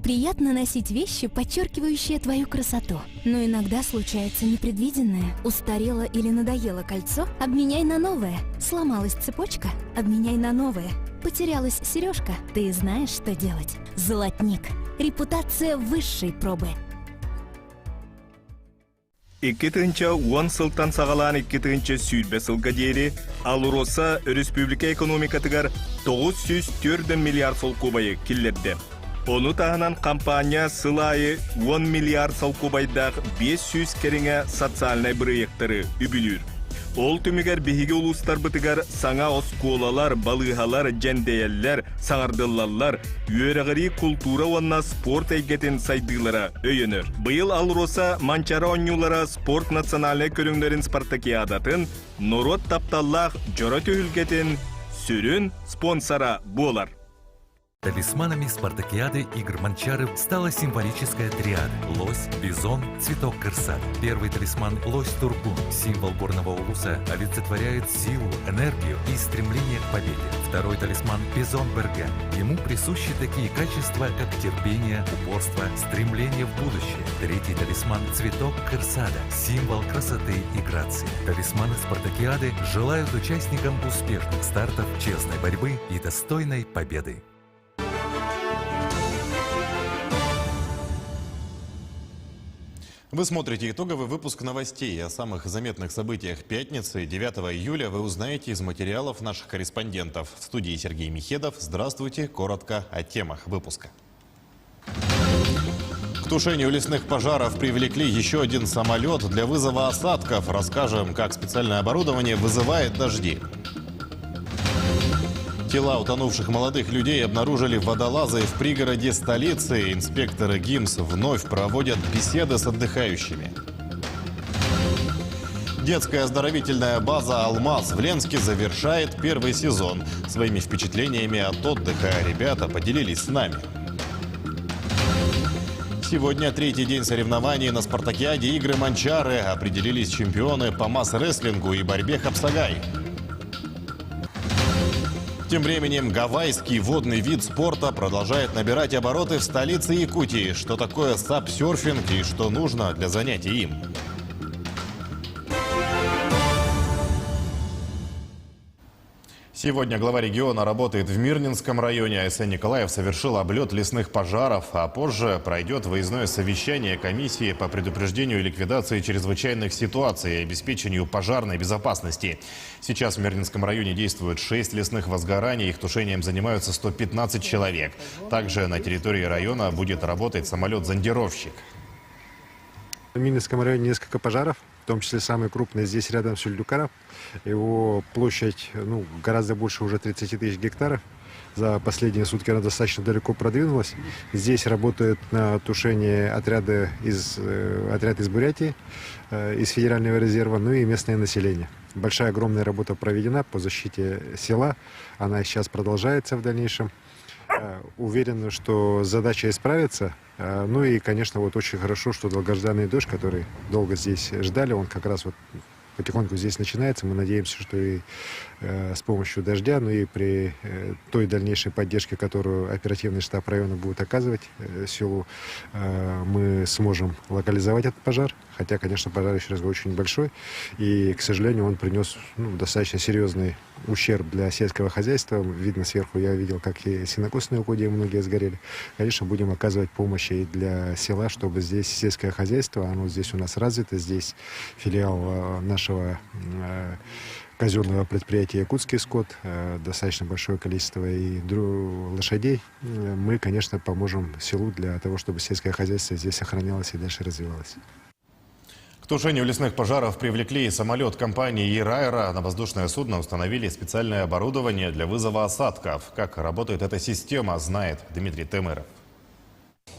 Приятно носить вещи, подчеркивающие твою красоту. Но иногда случается непредвиденное. Устарело или надоело кольцо? Обменяй на новое. Сломалась цепочка? Обменяй на новое. Потерялась сережка? Ты знаешь, что делать. Золотник. Репутация высшей пробы. 2010 сылтан саҕалаан 2020 сылга диэри АЛРОСА өрөспүүбүлүкэ экономикатыгар 904 миллиард солкуобайы киллэрдэ. Ону таһынан компания сыл аайы 10 миллиард солкуобайдаах 500 кэриҥэ социальнай бырайыактары үбүлүүр. Ол түмүгэр биһиги улуустарбытыгар саҥа оскуолалар, балыыһалар дьэндэйэллэр, саҥардыллаллар, үөрэҕирии, култуура уонна спорт эйгэтин сайдыылара өйөнөр. Быйыл АЛРОСА Манчаары оонньуулара спорт национальнай көрүҥнэрин спартакиадатын норуот тапталлаах дьоро түһүлгэтин сүрүн спонсора буолар. Талисманами спартакиады игр Манчары стала символическая триада – лось, бизон, цветок кырсат. Первый талисман – лось-тургун, символ горного улуса, олицетворяет силу, энергию и стремление к победе. Второй талисман – бизон Берген. Ему присущи такие качества, как терпение, упорство, стремление в будущее. Третий талисман – цветок кырсада, символ красоты и грации. Талисманы спартакиады желают участникам успешных стартов, честной борьбы и достойной победы. Вы смотрите итоговый выпуск новостей о самых заметных событиях пятницы 9 июля вы узнаете из материалов наших корреспондентов. В студии Сергей Михедов. Здравствуйте. Коротко о темах выпуска. К тушению лесных пожаров привлекли еще один самолет для вызова осадков. Расскажем, как специальное оборудование вызывает дожди. Тела утонувших молодых людей обнаружили водолазы в пригороде столицы. Инспекторы ГИМС вновь проводят беседы с отдыхающими. Детская оздоровительная база «Алмаз» в Ленске завершает первый сезон. Своими впечатлениями от отдыха ребята поделились с нами. Сегодня третий день соревнований на спартакиаде игры Манчары. Определились чемпионы по масс-рестлингу и борьбе хапсагай. Тем временем гавайский водный вид спорта продолжает набирать обороты в столице Якутии. Что такое сапсерфинг и что нужно для занятий им? Сегодня глава региона работает в Мирнинском районе. Айсен Николаев совершил облет лесных пожаров, а позже пройдет выездное совещание комиссии по предупреждению и ликвидации чрезвычайных ситуаций и обеспечению пожарной безопасности. Сейчас в Мирнинском районе действуют 6 лесных возгораний, их тушением занимаются 115 человек. Также на территории района будет работать самолет-зондировщик. В Мирнинском районе несколько пожаров, в том числе самый крупный здесь рядом с Юльдюкаром. Его площадь ну, гораздо больше уже 30 тысяч гектаров. За последние сутки она достаточно далеко продвинулась. Здесь работают на тушение отряды из, э, отряд из Бурятии, э, из Федерального резерва, ну и местное население. Большая огромная работа проведена по защите села. Она сейчас продолжается в дальнейшем. Уверен, что задача исправится. Ну и, конечно, вот очень хорошо, что долгожданный дождь, который долго здесь ждали, он как раз вот потихоньку здесь начинается. Мы надеемся, что и с помощью дождя, ну и при той дальнейшей поддержке, которую оперативный штаб района будет оказывать селу, мы сможем локализовать этот пожар. Хотя, конечно, пожар, еще раз говорю, очень большой. И, к сожалению, он принес ну, достаточно серьезный ущерб для сельского хозяйства. Видно сверху, я видел, как и сенокосные угодья многие сгорели. Конечно, будем оказывать помощь и для села, чтобы здесь сельское хозяйство, оно здесь у нас развито, здесь филиал нашего казенного предприятия «Якутский скот», достаточно большое количество и лошадей. Мы, конечно, поможем селу для того, чтобы сельское хозяйство здесь сохранялось и дальше развивалось. К тушению лесных пожаров привлекли и самолет компании «Ираэро». На воздушное судно установили специальное оборудование для вызова осадков. Как работает эта система, знает Дмитрий Темыров.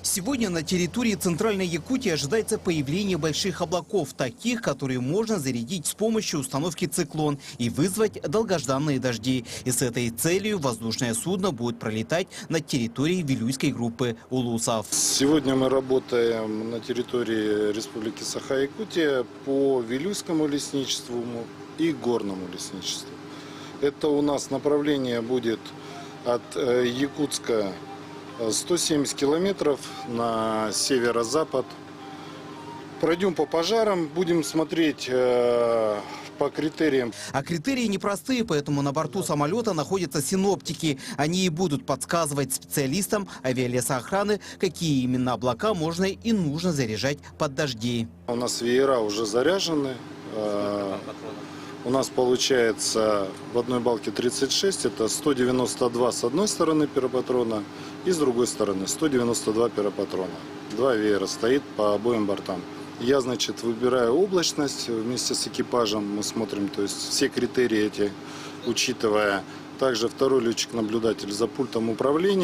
Сегодня на территории Центральной Якутии ожидается появление больших облаков, таких, которые можно зарядить с помощью установки «Циклон» и вызвать долгожданные дожди. И с этой целью воздушное судно будет пролетать над территорией Вилюйской группы улусов. Сегодня мы работаем на территории Республики Саха-Якутия по Вилюйскому лесничеству и горному лесничеству. Это у нас направление будет от Якутска 170 километров на северо-запад. Пройдем по пожарам, будем смотреть по критериям. А критерии непростые, поэтому на борту самолета находятся синоптики. Они и будут подсказывать специалистам авиалесоохраны, какие именно облака можно и нужно заряжать под дожди. У нас веера уже заряжены. У нас получается в одной балке 36, это 192 с одной стороны пиропатрона и с другой стороны 192 пиропатрона. Два веера стоит по обоим бортам. Я, значит, выбираю облачность вместе с экипажем, мы смотрим, то есть все критерии эти учитывая. Также второй летчик-наблюдатель за пультом управления.